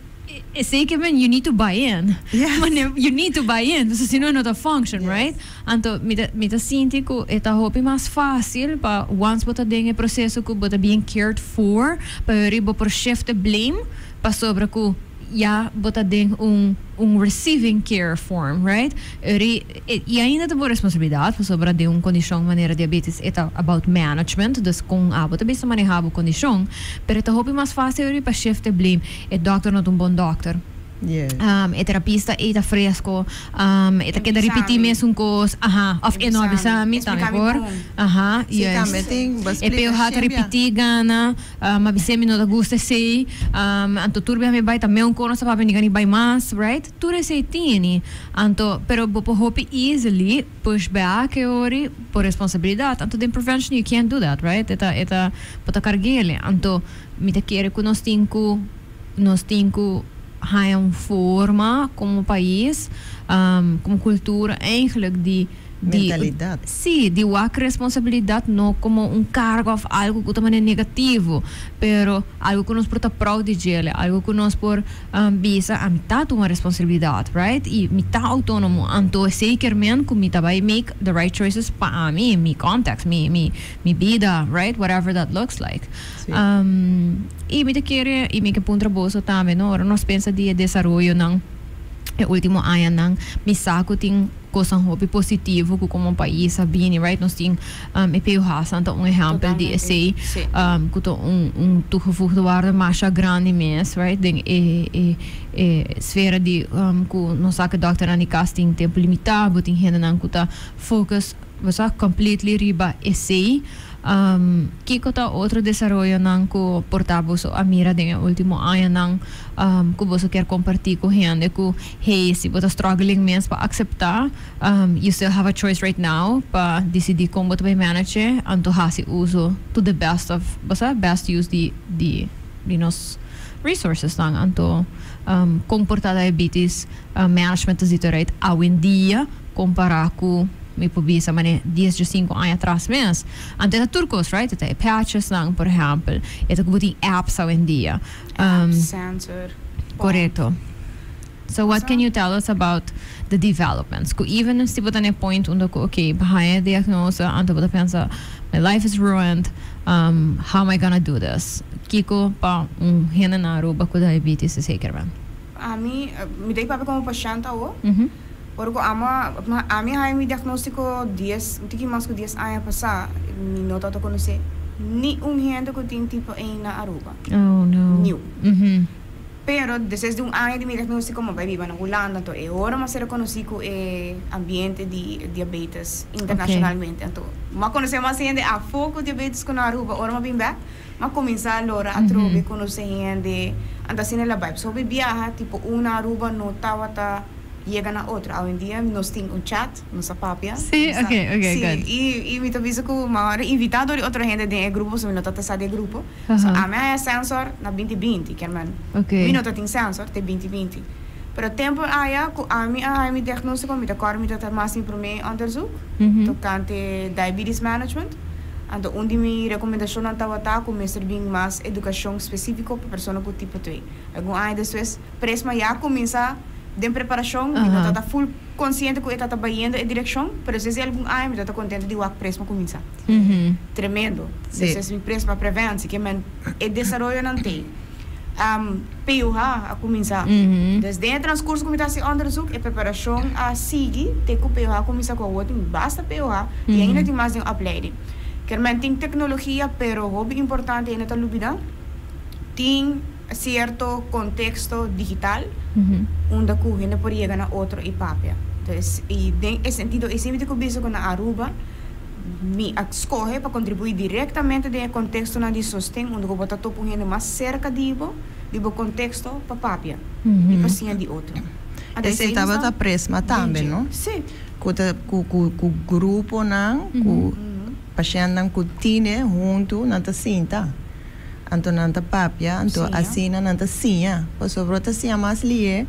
Esey ke men you need to buy in. Yes. Mane you need to buy in, pasobra si no e no ta function, Yes. right? Anto mi ta mi ta sinti ku e ta hopi mas fácil pa once bo ta den e proceso ku bo ta bien cared for, pa yori bo por shift e blame pasobra ku ya bo ta den un un receiving care form, right? Yori e i ainda ta bo responsabilidad pasobra den un kondishon manera diabetes e ta about management, dus kon abo ta bisa maneha bo kondishon, pero e ta hopi mas fácil yori pa shift e blame. E dokter no ta un bon dokter. Yes. E terapista ei ta fresco. E ta keda ripití mesun kos. Aha. Of e no a bisa mi, ta mehor. Aha, Sí, juist. tambe tin bo E splika POH ta shembia. ripití gana. A bis'é mi no ta gusta esei. Anto tur bia mi bai ta meun konos ta papia mi ni bai mas, right? Tur esei tini. Anto, pero bo por hopi easily push back e ori por responsabilidat. Anto den prevention you can't do that, right? E ta, e ta, bo ta karg'el. Anto. Mi ta kere ku nos tin ku nos tin ku haña un forma komo pais, komo kultura eigenlijk di di Mentalidat. Sí, di wak responsabilidat no komo un karga òf algu ku ta manera negativo, pero algu ku nos por ta proud di djele, algu ku nos por bisa ami ta tuma responsabilidat, right? I mi ta outónomo, anto esei kier men ku mi ta bai make the right choices pa ami, mi context, mi mi mi bida, right? Whatever that looks like. Sí. I mi ta kere, i mi ke puntra boso tambe, no? Ora nos pensa di e desaroyonan e ultimo añanan, mi sa ku tin kosnan hopi positivo ku komo pais a bini, right? Nos tin e PUH'snan ta un ehèmpel di esei, ku ta un un toegevoegde waarde masha grandi mes, right? Den e e e sfera di ku nos sa ku dòkternan di kas tin tempu limitá, bo tin hendenan ku ta focus Bo sa completely riba esey. Kico ta otro desaroyonan cu por ta boso a mira den e ultimo añanan cu boso kier comparti cu hende cu hey si bo ta struggling mes pa acepta you still have a choice right now pa dicidi con bo ta bay manage e anto haci uso to the best of bo sa best use di di di nos resourcesnan anto con por ta diabetes management ta zit eruit awendia Kompará ku mi por bisa manera dies diesinku aña atras mes. Anto e ta tur kos, right? E ta e patchesnan, por ehèmpel. E ta ku bo tin apps awendia. Apps, sensor, pump. Korekto. So what can you tell us about the developments? Ku even si bo ta na e point unda ku okay, bo haña e diagnose, anto bo ta pensa my life is ruined, how am I gonna do this? Kiko pa un hende na Aruba ku diabetes ta zeker ben? Ami, mi ta papia komo pashènt awo. Ora ku ama, ami a haña mi diagnóstiko dies, un tiki mas ku dies aña pasá, mi no tabata konosé ni un hende ku tin tipo ei na Aruba. Oh no. Niu. Pero despues di un aña di mi diagnóstiko mi a bai biba na Hulanda, anto e ora mi a ser konosí ku e ambiente di diabetes internashonalmente. Anto mi a konosé mas hende afó ku diabetes ku na Aruba. Ora mi a bin bèk, mi a kuminsá lora atrobe konosé hende, anto asina el a bai. Pasobra hopi biaha tipo un na Aruba no tabata. Yega na otro. Awendia nos tin un chat, nos a papia. Sí, Nos a, ok, ok, sí, good. i, i mi ta bisa ku mi a wòrdu invitá dor di otro hende den e grupo, pasobra mi no tabata sa di e grupo. So, ami a haña sensor na binti binti, kier men Ok. mi no ta tin sensor te binti binti. Pero tempu aya ku ami a haña mi diagnóstiko, mi ta kòrda mi tabata mas mi promé onderzoek tokante diabetes management. Anto un di mi rekomendashonnan tabata ku mester bin mas edukashon spesífiko pa persona ku tipo 2. Algun aña despues Presma ya a kuminsá den preparashon, mi no tabata full konsiente ku e tabata bayendo e direkshon, pero despues di algun aña mi tabata kontento di wak Presma kuminsá. Tremendo. Despues mi Presma Preventie, ke men e desaroyonan t'ei. PUH a kuminsá. Dus den e transkurso ku mi ta hasi onderzoek, e preparashon a sigui te ku PUH a kuminsá ku awor tin basta PUH i ainda tin mas den opleiding. Kermen tin teknologia pero hopi importante ainda ta lubidá tin sierto konteksto digital unda ku hende por yega na otro i papia. Dus i den e sentido ei si mi tin ku bisa ku na Aruba Mi a skohe pa kontribuí direktamente den e kontekstonan di sosten unda ku bo ta topa un hende mas serka di bo, di bo konteksto, pa papia i pa siña di otro. Anto Esei esei nos tabata ta Presma tambe, dje. no? Sí. Ku ta ku ku ku gruponan ku pashèntnan ku tine huntu nan ta sinta. Anto nan ta papia, anto Siña. asina nan ta siña. Pasobra bo ta siña mas lié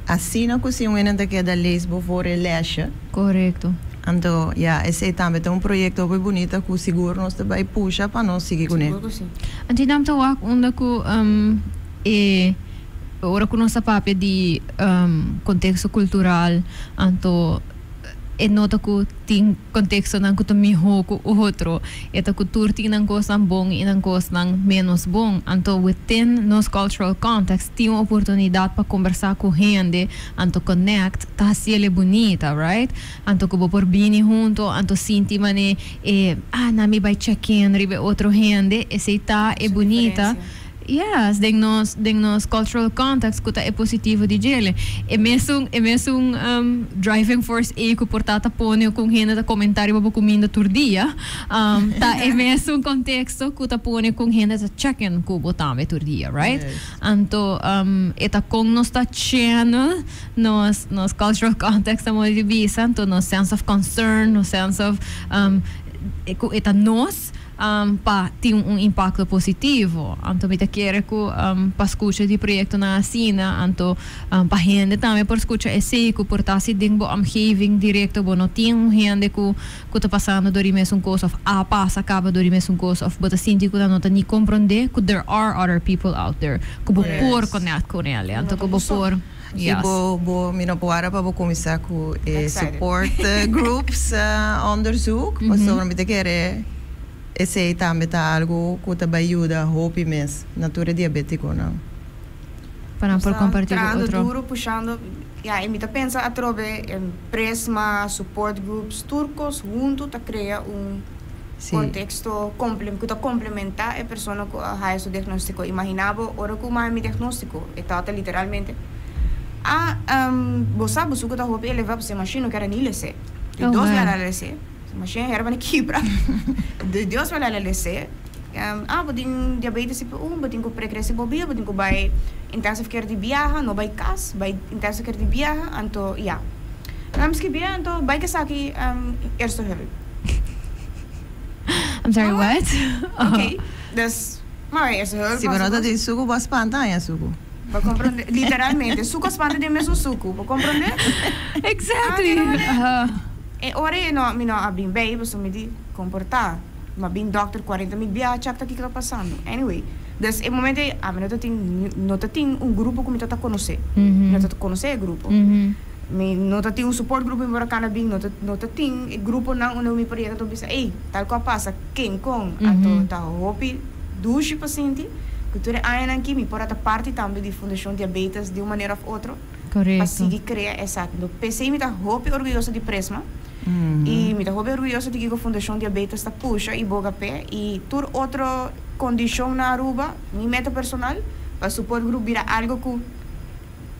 asina ku si un hende ta keda lees bo for e lèsje. Korekto. Anto, ya, esei tambe ta un proyekto hopi bunita ku sigur nos ta bai pusha pa nos sigui kuné. Sigur ku si. Anto nan ta wak unda ku e ora ku nos ta papia di konteksto kultural, anto e nota ku tin kontekstonan ku ta mihó ku otro. E ta ku tur tin nan kosnan bon i nan kosnan ménos bon. Anto within nos cultural context tin un oportunidat pa kombersá ku hende, anto connect ta hasiel e bunita, right? Anto ku bo por bini hunto, anto sinti mane e, ah, na mi bai check in riba e otro hende, esei ta e Su bunita. diferencia. Yes, den nos, den nos cultural context ku ta e positivo di djele. E mesun, e mesun driving force ei ku por ta ta pone ku un hende ta comenta riba bo cuminda tur dia, ta e mesun contexto ku ta pone ku un hende ta check in ku bo tambe tur dia, right? Anto e ta kon nos ta channel nos nos cultural context ta modo di bisa, anto nos sense of concern, nos sense of ku e ta nos pa tin un impacto positivo. Anto mi ta kere ku pa skucha di proyektonan asina, anto pa hende tambe por skucha esei ku por ta si den bo omgeving direkto bo no tin un hende ku ku ta pasando dor di mesun kos of a pasa kaba dor di mesun kos of bo ta sinti ku nan no ta ni komprondé ku there are other people out there ku bo por connect ku nel anto ku bo por I yes. bo bo mi no por wara pa bo kuminsá ku e Excited. support groups onderzoek pasobra mi ta kere esei tambe ta algu ku ta bai yuda hopi mes na tur e diabetikonan. Pa nan Nos por ta kompartí ku trahando otro. duro pushando ya i mi ta pensa atrobe Prisma, support groups, tur kos huntu ta krea un konteksto ku ta komplementá e persona ku a haya su diagnóstiko. Imaginá bo ora ku mi a haya mi diagnóstiko, e tabata literalmente, Ah, bo sa bo suku ta hopi elevá, pasobra e mashin no kere ni les'é. Di dos bia la les'é, e mashin a hera pa ni kibra. Di dos bia la les'é. Ah, bo tin diabetes tipo un, bo tin ku prekrese bo bia, bo tin ku bai intensive care di biaha, no bai kas, bai intensive care di biaha, anto ya. Nan mi skibié, anto bai kesaki eerste hulp. I'm sorry, what? Ok, dus, ma bai eerste hulp. Si bo no ta tin suku, bo a spanta haña suku. Bo komprondé? Literalmente, suku a spanta den mesun suku, bo komprondé? Exactly. E ora ei no, mi no a bin bei, pasobra mi di komportá. Ma bin dokter 40 mil biaha chek ta kiko ta pasando. Anyway, dus e momento ei ami no ta tin no ta tin un grupo ku mi ta ta konosé. Mi no ta konosé e grupo. Mi no ta tin un support group mi por a kana bin, no ta no ta tin e gruponan unda mi por yega tur bisa ey tal ku a pasa ken kon. Anto ta hopi dushi pa sinti ku tur e añanan aki mi por a ta parti tambe di Fundashon Diabetes di un manera of otro pa sigui krea esaki. P'esei mi ta hopi orguyoso di Presma. I mi ta hopi orguyoso di kiko Fundashon Diabetes ta pusha i boga p'e i tur otro kondishon na Aruba. Mi meta personal pa support group bira algo ku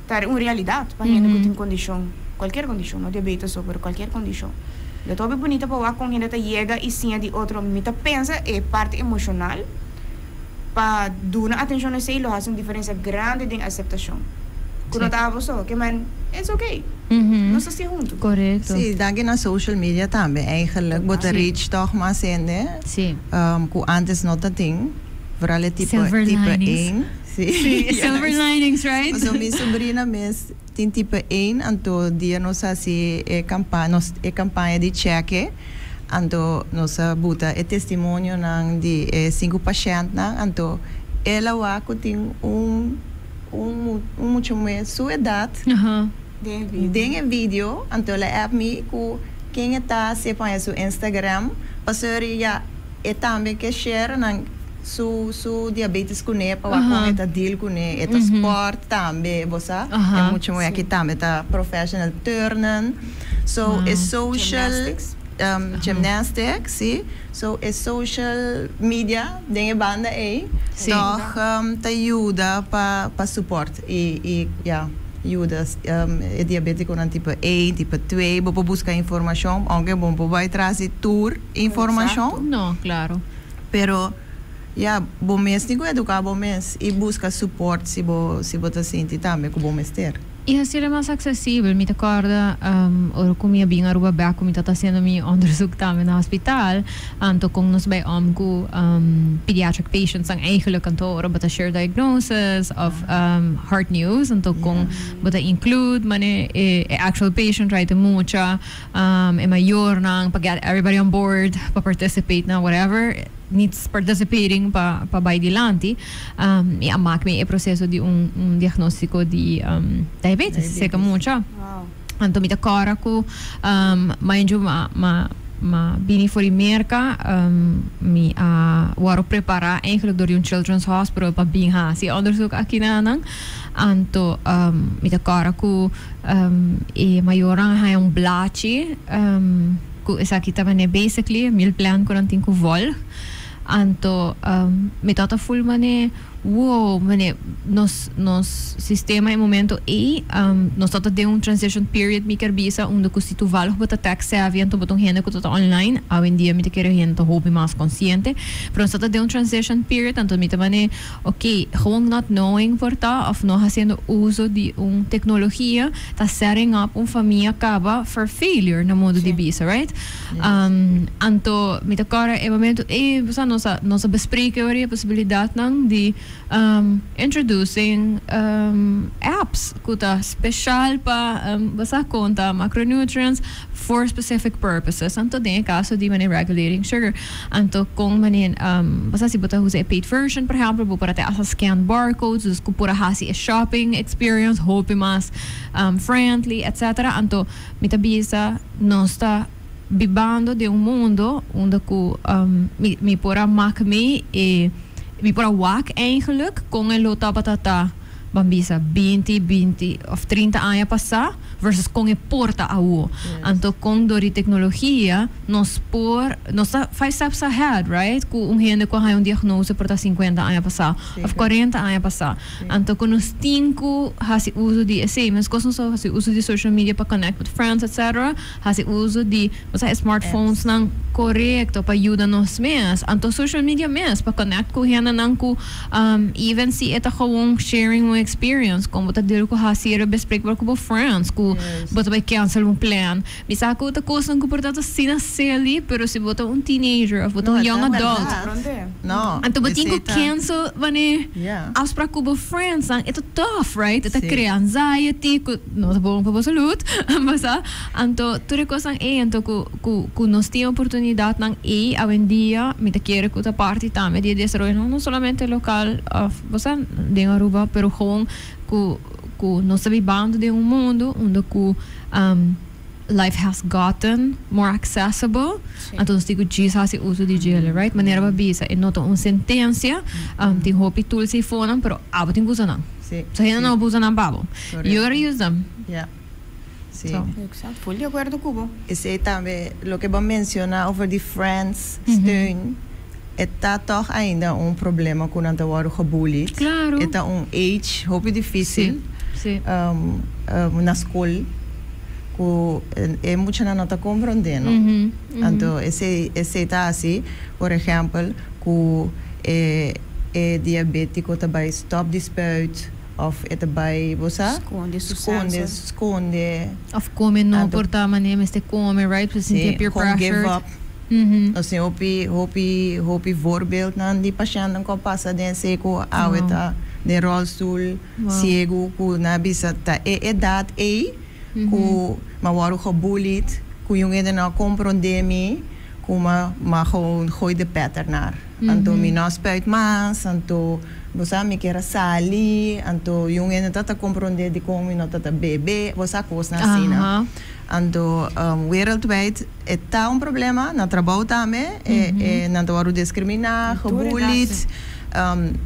ta un realidat pa hende ku tin kondishon, kualkier kondishon, no diabetes so, pero kualkier kondishon. Lo ta hopi bunita pa wak kon hende ta yega i siña di otro. Mi ta pensa e parti emoshonal pa duna atenshon na esei lo hasi un diferensia grandi den aseptashon. Ku no ta abo so, ke men it's okay. Nos ta stia huntu. Korekto. Sí, danki na social media tambe eigenlijk bo ta reach tòg mas hende ku antes no ta tin, vooral e tipo Silver tipo linings. één. Sí, Sí, silver linings, right? Pasobra mi sobrina mes tin tipo één, anto dia nos hasi e kampa nos e kampaña di chèke. Anto nos a buta e testimonionan di e sinku pashèntnan, anto el a wak ku tin un un un mucha muhé su edat den e video, anto el a app mi ku ken e ta si e paña su Instagram, pasobra ya e tambe ke share nan su su diabetes kuné pa wak kon e ta deal kuné, e ta sport tambe, bo sa, e mucha muhé aki tambe ta professional turnen, so e social. Gymnastics, si. So e social media den e banda ei tòg ta yuda pa pa support i i ya yuda e diabetikonan tipo één, tipo twee. Bo por buska informashon, ounke bo no por bai tras di tur informashon. No, klaro. Pero ya bo mes tin ku eduká bo mes i buska support si bo si bo ta sinti tambe ku bo mester. I hasiel mas aksesibel. Mi ta kòrda ora ku mi a bin Aruba bèk ku mi tabata hasiendo mi onderzoek tambe na hospital, anto kon nos bai om ku pediatric patients nan eigenlijk, anto ora bo ta share diagnosis of hard news, anto kon bo ta include mane e actual patient, right, e mucha, e mayornan, pa get everybody on board pa participate na whatever needs participating pa pa bai dilanti. Mi a mak mi e proseso di un un diagnóstiko di diabetes serka mucha. Anto mi ta kòrda ku mainju ma ma ma bini for di Merka mi a wòrdu prepará eigenlijk dor di un children's hospital pa bin hasi e onderzoek aki na nan. Anto mi ta kòrda ku e mayornan a haña un blachi ku esaki ta manera basically meal plan ku nan tin ku vòlg. Anto mi tabata ful mane, wow, mane nos nos sistema e momento ey nos tabata den un transition period mi kier bisa unda cu si toevallig bo ta tech savvy anto bo ta un hende cu ta online, awendia mi ta kere hende ta hopi mas consciente, pero nos tabata den un transition period anto mi ta mane ok, gewoon not knowing por ta of no haciendo uso di un tecnologia ta setting up un famia caba for failure na modo di bisa, right? Anto mi ta kòrda e momento ei bo sa nos a nos a bespreken ora e posibilidatnan di introducing apps ku ta speshal pa bo sa konta macronutrients for specific purposes. Anto den e kaso di manera regulating sugar anto kon manera bo sa si bo ta usa e paid version por ehèmpel bo por a te hasta scan barcodes dus ku por a hasi e shopping experience hopi mas friendly etcetera. Anto Mi ta bisa nos ta bibando den un mundo unda cu mi mi por a mak mi e mi por a wak eigenlijk con e lo tabata ta ban bisa binti binti of 30 aña pasa versus con e por ta awo. Anto con dor di tecnologia nos por nos ta five steps ahead right cu un hende cu a haña un diagnose por ta 50 aña pasa of 40 aña pasa. Anto ku nos tin ku hasi uso di esei, meskos nos ta hasi uso di social media pa connect with friends etc. Hasi uso di bo sa e smartphonesnan korekto pa yuda nos mes. Anto social media mes pa connect ku hendenan ku even si e ta gewoon sharing un experience kon bo ta deal ku hasi e bespreekbaar ku bo friends ku bo ta bai cancel un plan. Mi sa ku ta kosnan ku por ta asina silly, pero si bo ta un teenager of bo ta un young adult, anto bo tin ku cancel wanneer afspraak ku bo friendsnan, e ta tough, right? E ta krea anxiety ku no ta bon pa bo salud, bo sa. Anto tur e kosnan ei, anto ku ku ku nos tin oportunidatnan ei awendia, mi ta kere ku ta parti tambe di e desaroyo no solamente lokal of bo sa den Aruba, pero gewoon ku ku nos ta bibando den un mundu unda ku life has gotten more accessible, anto nos tin ku djis hasi uso di djele, right? Manera bo a bisa, e no ta un sentensia, tin hopi tools ei fonan, pero abo tin ku usa nan. So hende no por usa nan pa bo. You gotta use them. So. Exacto, full di akuerdo ku bo. Esei tambe loke bo a menciona over di friends steun, e ta toch ainda un problema ku nan ta wòrdu gebullied. Claro. E ta un age hopi dificil na skol ku e muchanan no ta comprende no. Anto esei esei ta hasi por ehempel ku e e diabetico ta bai stop di spuit. Of e ta bai, bo sa? Skonde su Skonde, sensor. skonde. Of kome no Anto por ta manera mester kome, right? Por sinti Sí, peer gewoon give pressured. up. Nos tin hopi, hopi, hopi voorbeeldnan di pashèntnan ku a pasa den esei ku awe ta den ròlstoel, siegu, ku nan a bisa ta e edat ei ku mi a wòrdu gebullied, ku yungendenan no a komprondé mi. Ku m'a m'a gewoon gooi de pet ernaar. Anto mi no a spuit mas, anto bo sa mi kier a sali, anto yun hende ta ta komprondé dikon mi no ta ta bebe, bo sa kosnan asina. Anto wereldwijd e ta un problema, na trabou tambe e e nan ta wòrdu diskriminá, gebullied,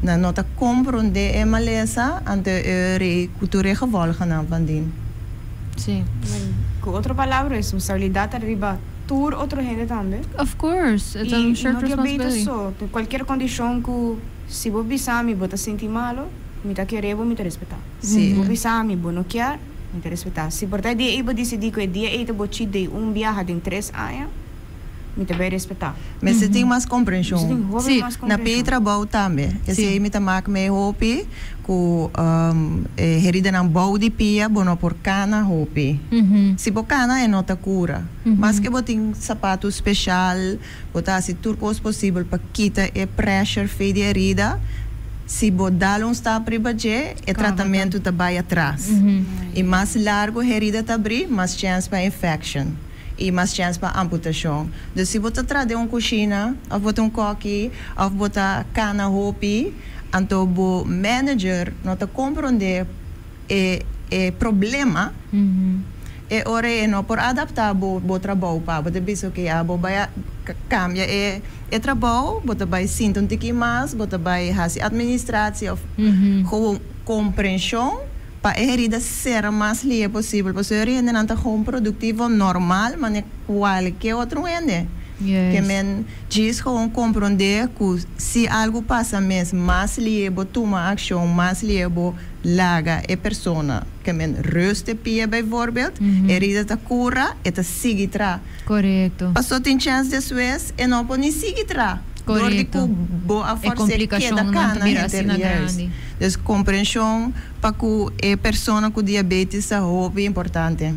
nan no ta komprondé e malesa, anto e rei ku tur e gevolgennan van dien. Sí. Ku otro palabra, responsabilidat ta riba tur otro hende tambe. Of course, it's a shared I no diabetes responsibility. So, den cualkier condicion cu si bo bisa mi bo ta sinti malo, mi ta kere bo, mi ta respeta. Si. Bo bisa mi bo no kier, mi ta respeta. Si por ta e dia ey bo dicidi cu e dia ey ta bo cheat day un biaha den 3 aña, mi ta bay respeta. Mester tin mas comprension. Mester tin hopi Si. mas Na pie comprension. trabou tambe. Si. Esey mi ta mak mee hopi cu e heridanan bou di pia bo no por cana hopi. Si bo cana e no ta cura. Maske bo tin sapatu special, bo ta haci tur cos posibel pa kita e pressure fei di herida, si bo dal un stap riba dje, e tratamento ta bay atras. Y mas largo herida ta abri, mas chance pa infection y mas chance pa amputacion. Dus si bo ta traha den un cushina, of bo ta un koki, of bo ta cana hopi, anto bo manager no ta compronde e e problema, e ora e no por adapta bo bo trabou pa bo ta bisa ok abo bai a cambia e e trabou, bo ta bai sinta un tiki mas, bo ta bai haci administratie of gewoon comprension pa e herida cera mas lihe posibel pasobra e hendenan ta gewoon productivo normal mane cualke otro hende. Ke men djis gewoon comprende cu si algo pasa mes mas lihe bo tuma accion mas lihe bo laga e persona ke men rust e pia bijvoorbeeld, e herida ta cura, e ta sigui tra. Paso tin chance despues e no por ni sigui tra. Door di Corecto. cu bo a E forse keda complicacionnan ta cana bira henter asina juist. grandi. Dus comprension pa cu e persona cu diabetes ta hopi importante.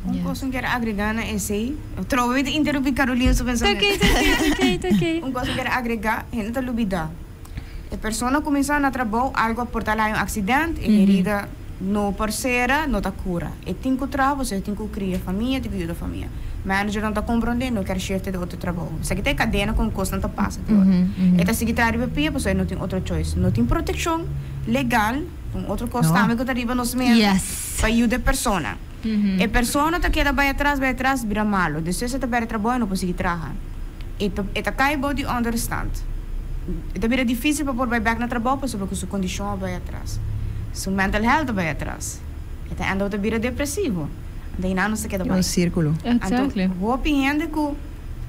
Un cos cu kier agrega na esey, trobe mi ta interumpi Carolina su Ta pensamiento. ok, ta ok, ta ok, ta ok. Un cos cu kier agrega, hende ta lubida. E persona cuminsa na trabou, algo a por ta laña un accident, e herida no por cera, no ta cura. E tin cu traha pasobra e tin cu cria famia, tin cu yuda famia. Manager no ta comprende, no kier shifte di otro trabou. Esaki ta e cadena con cosnan ta pasa te ora. E ta sigui traha riba pia pasobra e no tin otro choice. No tin proteccion legal, un otro cos tambe cu ta riba nos mesa pa yuda e persona. E persona ta keda bai atras, bai atras, bira malo. Despues e ta berde trabou e no por sigui traha. E ta e ta kai bou di onderstand. E ta bira dificil pa por bai bek na trabou pasobra cu su condicion a bai atras. Su mental health a bai atras. E ta end up ta bira depresivo. Anto einan nos ta keda bai. Un circulo. Anto hopi hende cu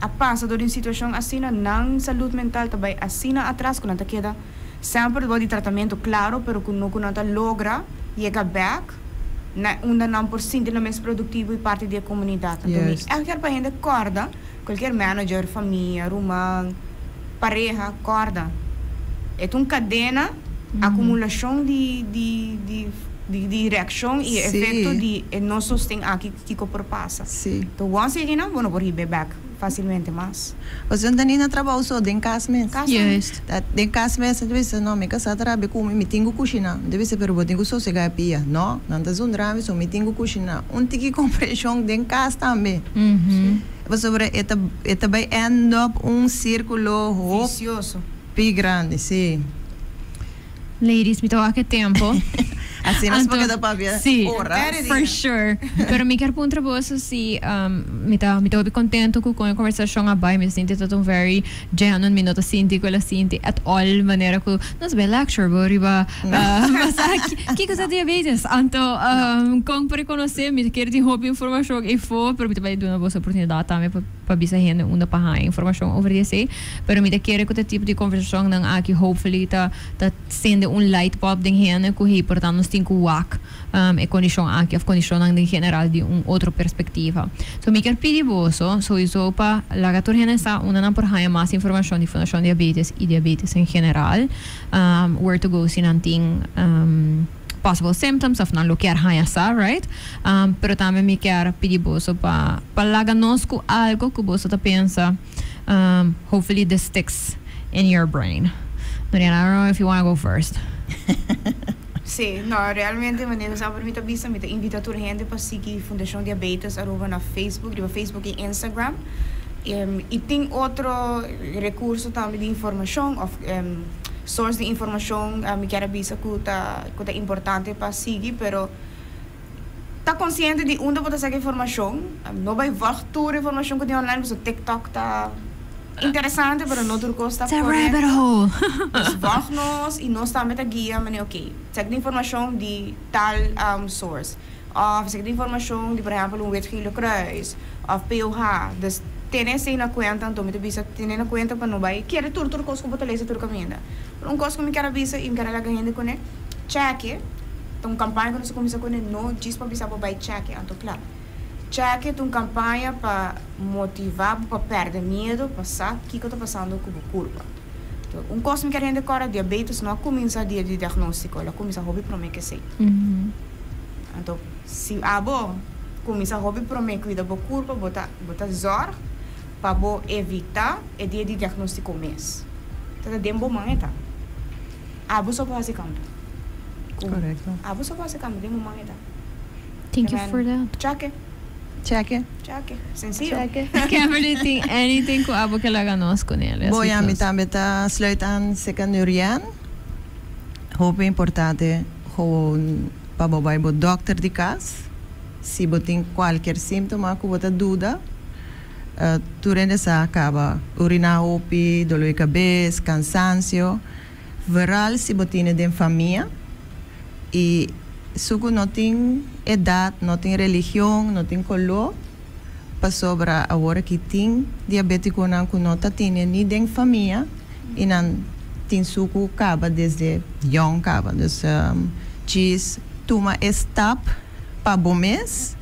a pasa door di un situacion asina, nan salud mental ta bai asina atras cu nan ta keda semper bou di tratamento, claro, pero cu no cu nan ta logra yega bek na unda nan por sinti nan mes productivo y parti di e comunidad. Anto mi echt kier pa hende corda, cualkier manager, famia, ruman, pareha, corda. E ta un cadena, acumulacion di di di di di reaccion y e efecto di e no sosten aki kico por pasa. Anto once yega nan bo no por hiba e bek facilmente mas. Pasobra no ta ni na trabou so, den cas mes. Cas tambe. Juist. Ta den cas mes nan ta bisa, no, mi casá ta rabia cu mi, mi tin cu cushiná. Mi ta bisa, pero bo tin cu sosegá e pia. No, nan ta zundra mi, so mi tin cu cushiná. Un tiki comprension den cas tambe. Pasobra e ta, e ta bay end up un circulo hopi Vicioso. grandi, si. Ladies, mi ta wak e tempo. Asina nos por Anto, keda papia sí, horas. for sure. Pero mi kier puntra boso si mi ta mi ta hopi contento cu con e conversacion a bay. Mi ta sinti ta un very genuine, mi no ta sinti cu el a sinti at all manera cu nos bay lecture bo riba basa kico ta diabetes. Anto con por reconoce, mi ta kier tin hopi informacion eyfo, pero mi ta bay duna boso oportunidad tambe pa pa bisa hende unda pa haña informacion over di esey. Pero mi ta kere cu ta tipo di conversacionnan aki hopefully ta ta sende un light bulb den hende cu hey por ta nos tin cu wak e condicion aki of condicionnan den general di un otro perspectiva. So mi kier pidi boso souiso pa laga tur hende sa unda nan por haña mas informacion di Fundacion Diabetes y diabetes en general, where to go si nan tin possible symptoms of nan lo kier haña sa, right? Pero tambe mi kier pidi boso pa pa laga nos cu algo cu boso ta pensa hopefully this sticks in your brain. Noriana, I don't know if you wanna go first. Sí, no, realmente manera semper mi ta bisa, mi ta invita tur hende pa sigui Fundacion Diabetes Aruba na Facebook, riba Facebook y Instagram. I tin otro recurso tambe di informacion of source di informacion mi kier a bisa cu ta cu ta importante pa sigui pero ta consciente di unda bo ta saca informacion, no bay volg tur informacion cu tin online pasobra TikTok ta interesante pero no tur cos ta correcto. Dus volg nos y nos tambe ta guia manera ok saca di informacion di tal source. Of esaki ta informacion di por ehempel un Wit Gele Kruis of POH. Dus tene esey na cuenta anto mi ta bisa tene na cuenta pa no bay kere tur tur cos cu bo ta lesa tur caminda. Pero un cos cu mi kier a bisa y mi kier a laga hende cune, cheke, ta un campaña cu nos a cuminsa cune no djis pa bisa bo bay cheke anto cla. Cheke ta un campaña pa motiva bo pa perde miedo pa sa kico ta pasando cu bo curpa. Un cos mi kier hende corda diabetes no a cuminsa dia di diagnostico el a cuminsa hopi prome cu esey. Anto si abo kuminsá hopi promé kuida bo kurpa bo ta bo ta zòrg pa bo evitá e dia di diagnóstiko mes. Ta ta den bo man e ta. Abo so por hasi kambio. Ku Korekto. Abo so por hasi kambio den bo man e ta. Thank you for that. Chake. Chake. Chake. Sensiyo. Chake. Kimberly tin anything ku abo ke laga nos kuné? Bo ya mi tambe ta sluit aan seka Nurian. Hopi importante gewoon pa bo bai bo dokter di kas si bo tin kualkier síntoma ku bo ta duda. Tur hende sa kaba uriná hopi, doló di kabes, kansansio. Vooral si bo tine den famia i suku no tin edat, no tin religion, no tin koló, pasobra awor aki tin diabetikonan ku no ta tine ni den famia i nan tin suku kaba desde yong kaba. Dus djis tuma e stap pa bo mes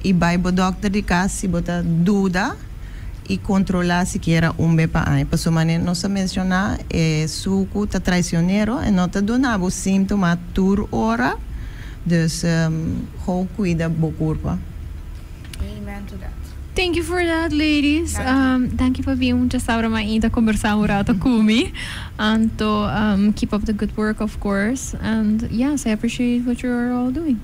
i bai bo dòkter di kas si bo ta duda i kontrolá sikiera un be pa aña. Pasobra manera nos a menshoná e suku ta traisionero, e no ta duna bo síntoma tur ora, dus gou kuida bo kurpa. Amen to that. Thank you for that ladies. Danki pa bin un djasabra mainta combersa un rato cu mi. Anto keep up the good work of course and yes I appreciate what you are all doing.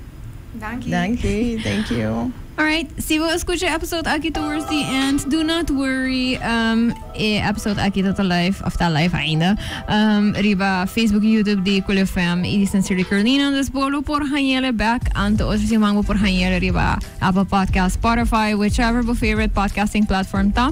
Danki. Danki, thank you. Alright, si bo a scucha e episode aki towards the end, do not worry. E episode aki ta ta live, of ta live ainda, riba Facebook y YouTube di Cool FM y di Sincerely Carolina. Dus bo lo por hañele back anto otro siman bo por hañele riba Apple Podcast, Spotify, whichever bo favorite podcasting platform ta.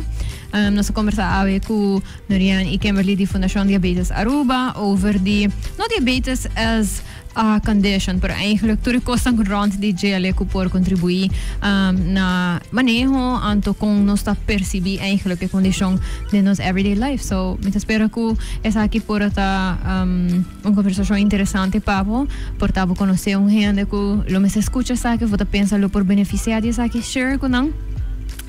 Nos a conversa awe cu Norian y Kimberly di Fundacion Diabetes Aruba over di, no diabetes as a condition, pero eigenlijk tur e kosnan rond di djele ku por kontribuí na maneho anto kon nos ta persibí eigenlijk e kondishon den nos everyday life. So mi ta spera ku esaki por a ta un konversashon interesante pa bo, por ta bo konosé un hende ku lo mester skucha esaki of bo ta pensa lo por benefisiá di esaki, share ku nan.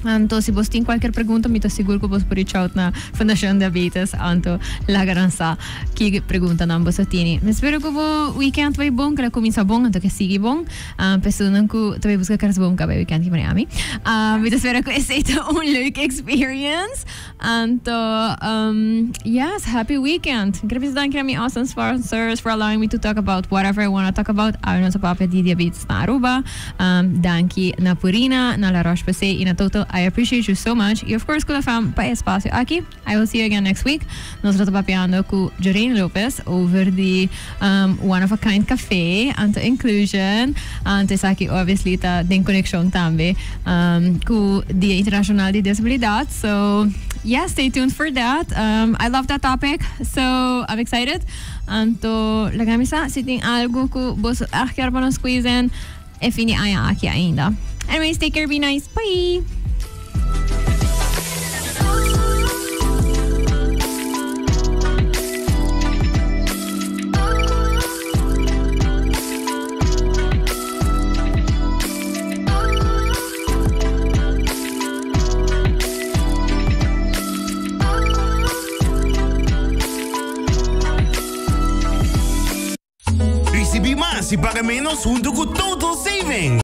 Anto si bos tin kualker pregunta mi ta sigur ku bos por reach out na Fundashon Diabetes anto laga nan sa. Ki preguntanan boso tini? Mi spero ku bo weekend bai bon, ku el a kuminsá bon anto ke sigui bon. Personan ku ta bai buska kerstboom ka bai weekend ki manera ami. Mi ta spera ku esei ta un leuk experience. Anto yes, happy weekend. Mi kere bisa danki na mi awesome sponsors for allowing me to talk about whatever I wanna talk about. Awe nos a papia di diabetes na Aruba. Danki na Purina, na La Roche-Posay i na Total. I appreciate you so much. I of course Kula Fam pa e espacio aki. I will see you again next week. Nos lo ta papiando cu Joreen Lopez over di One of a Kind Cafe, anto inclusion. Anto esaki obviously ta den conexion tambe cu Dia Internacional di Disabilidad. So yeah, stay tuned for that. I love that topic, so I'm excited. Anto laga mi sa si tin algo cu boso echt kier pa nos squeeze in e fin di aña aki ainda. Anyways, take care, be nice. Bye! Ricibi mas y paga menos hunto cu Total Savings!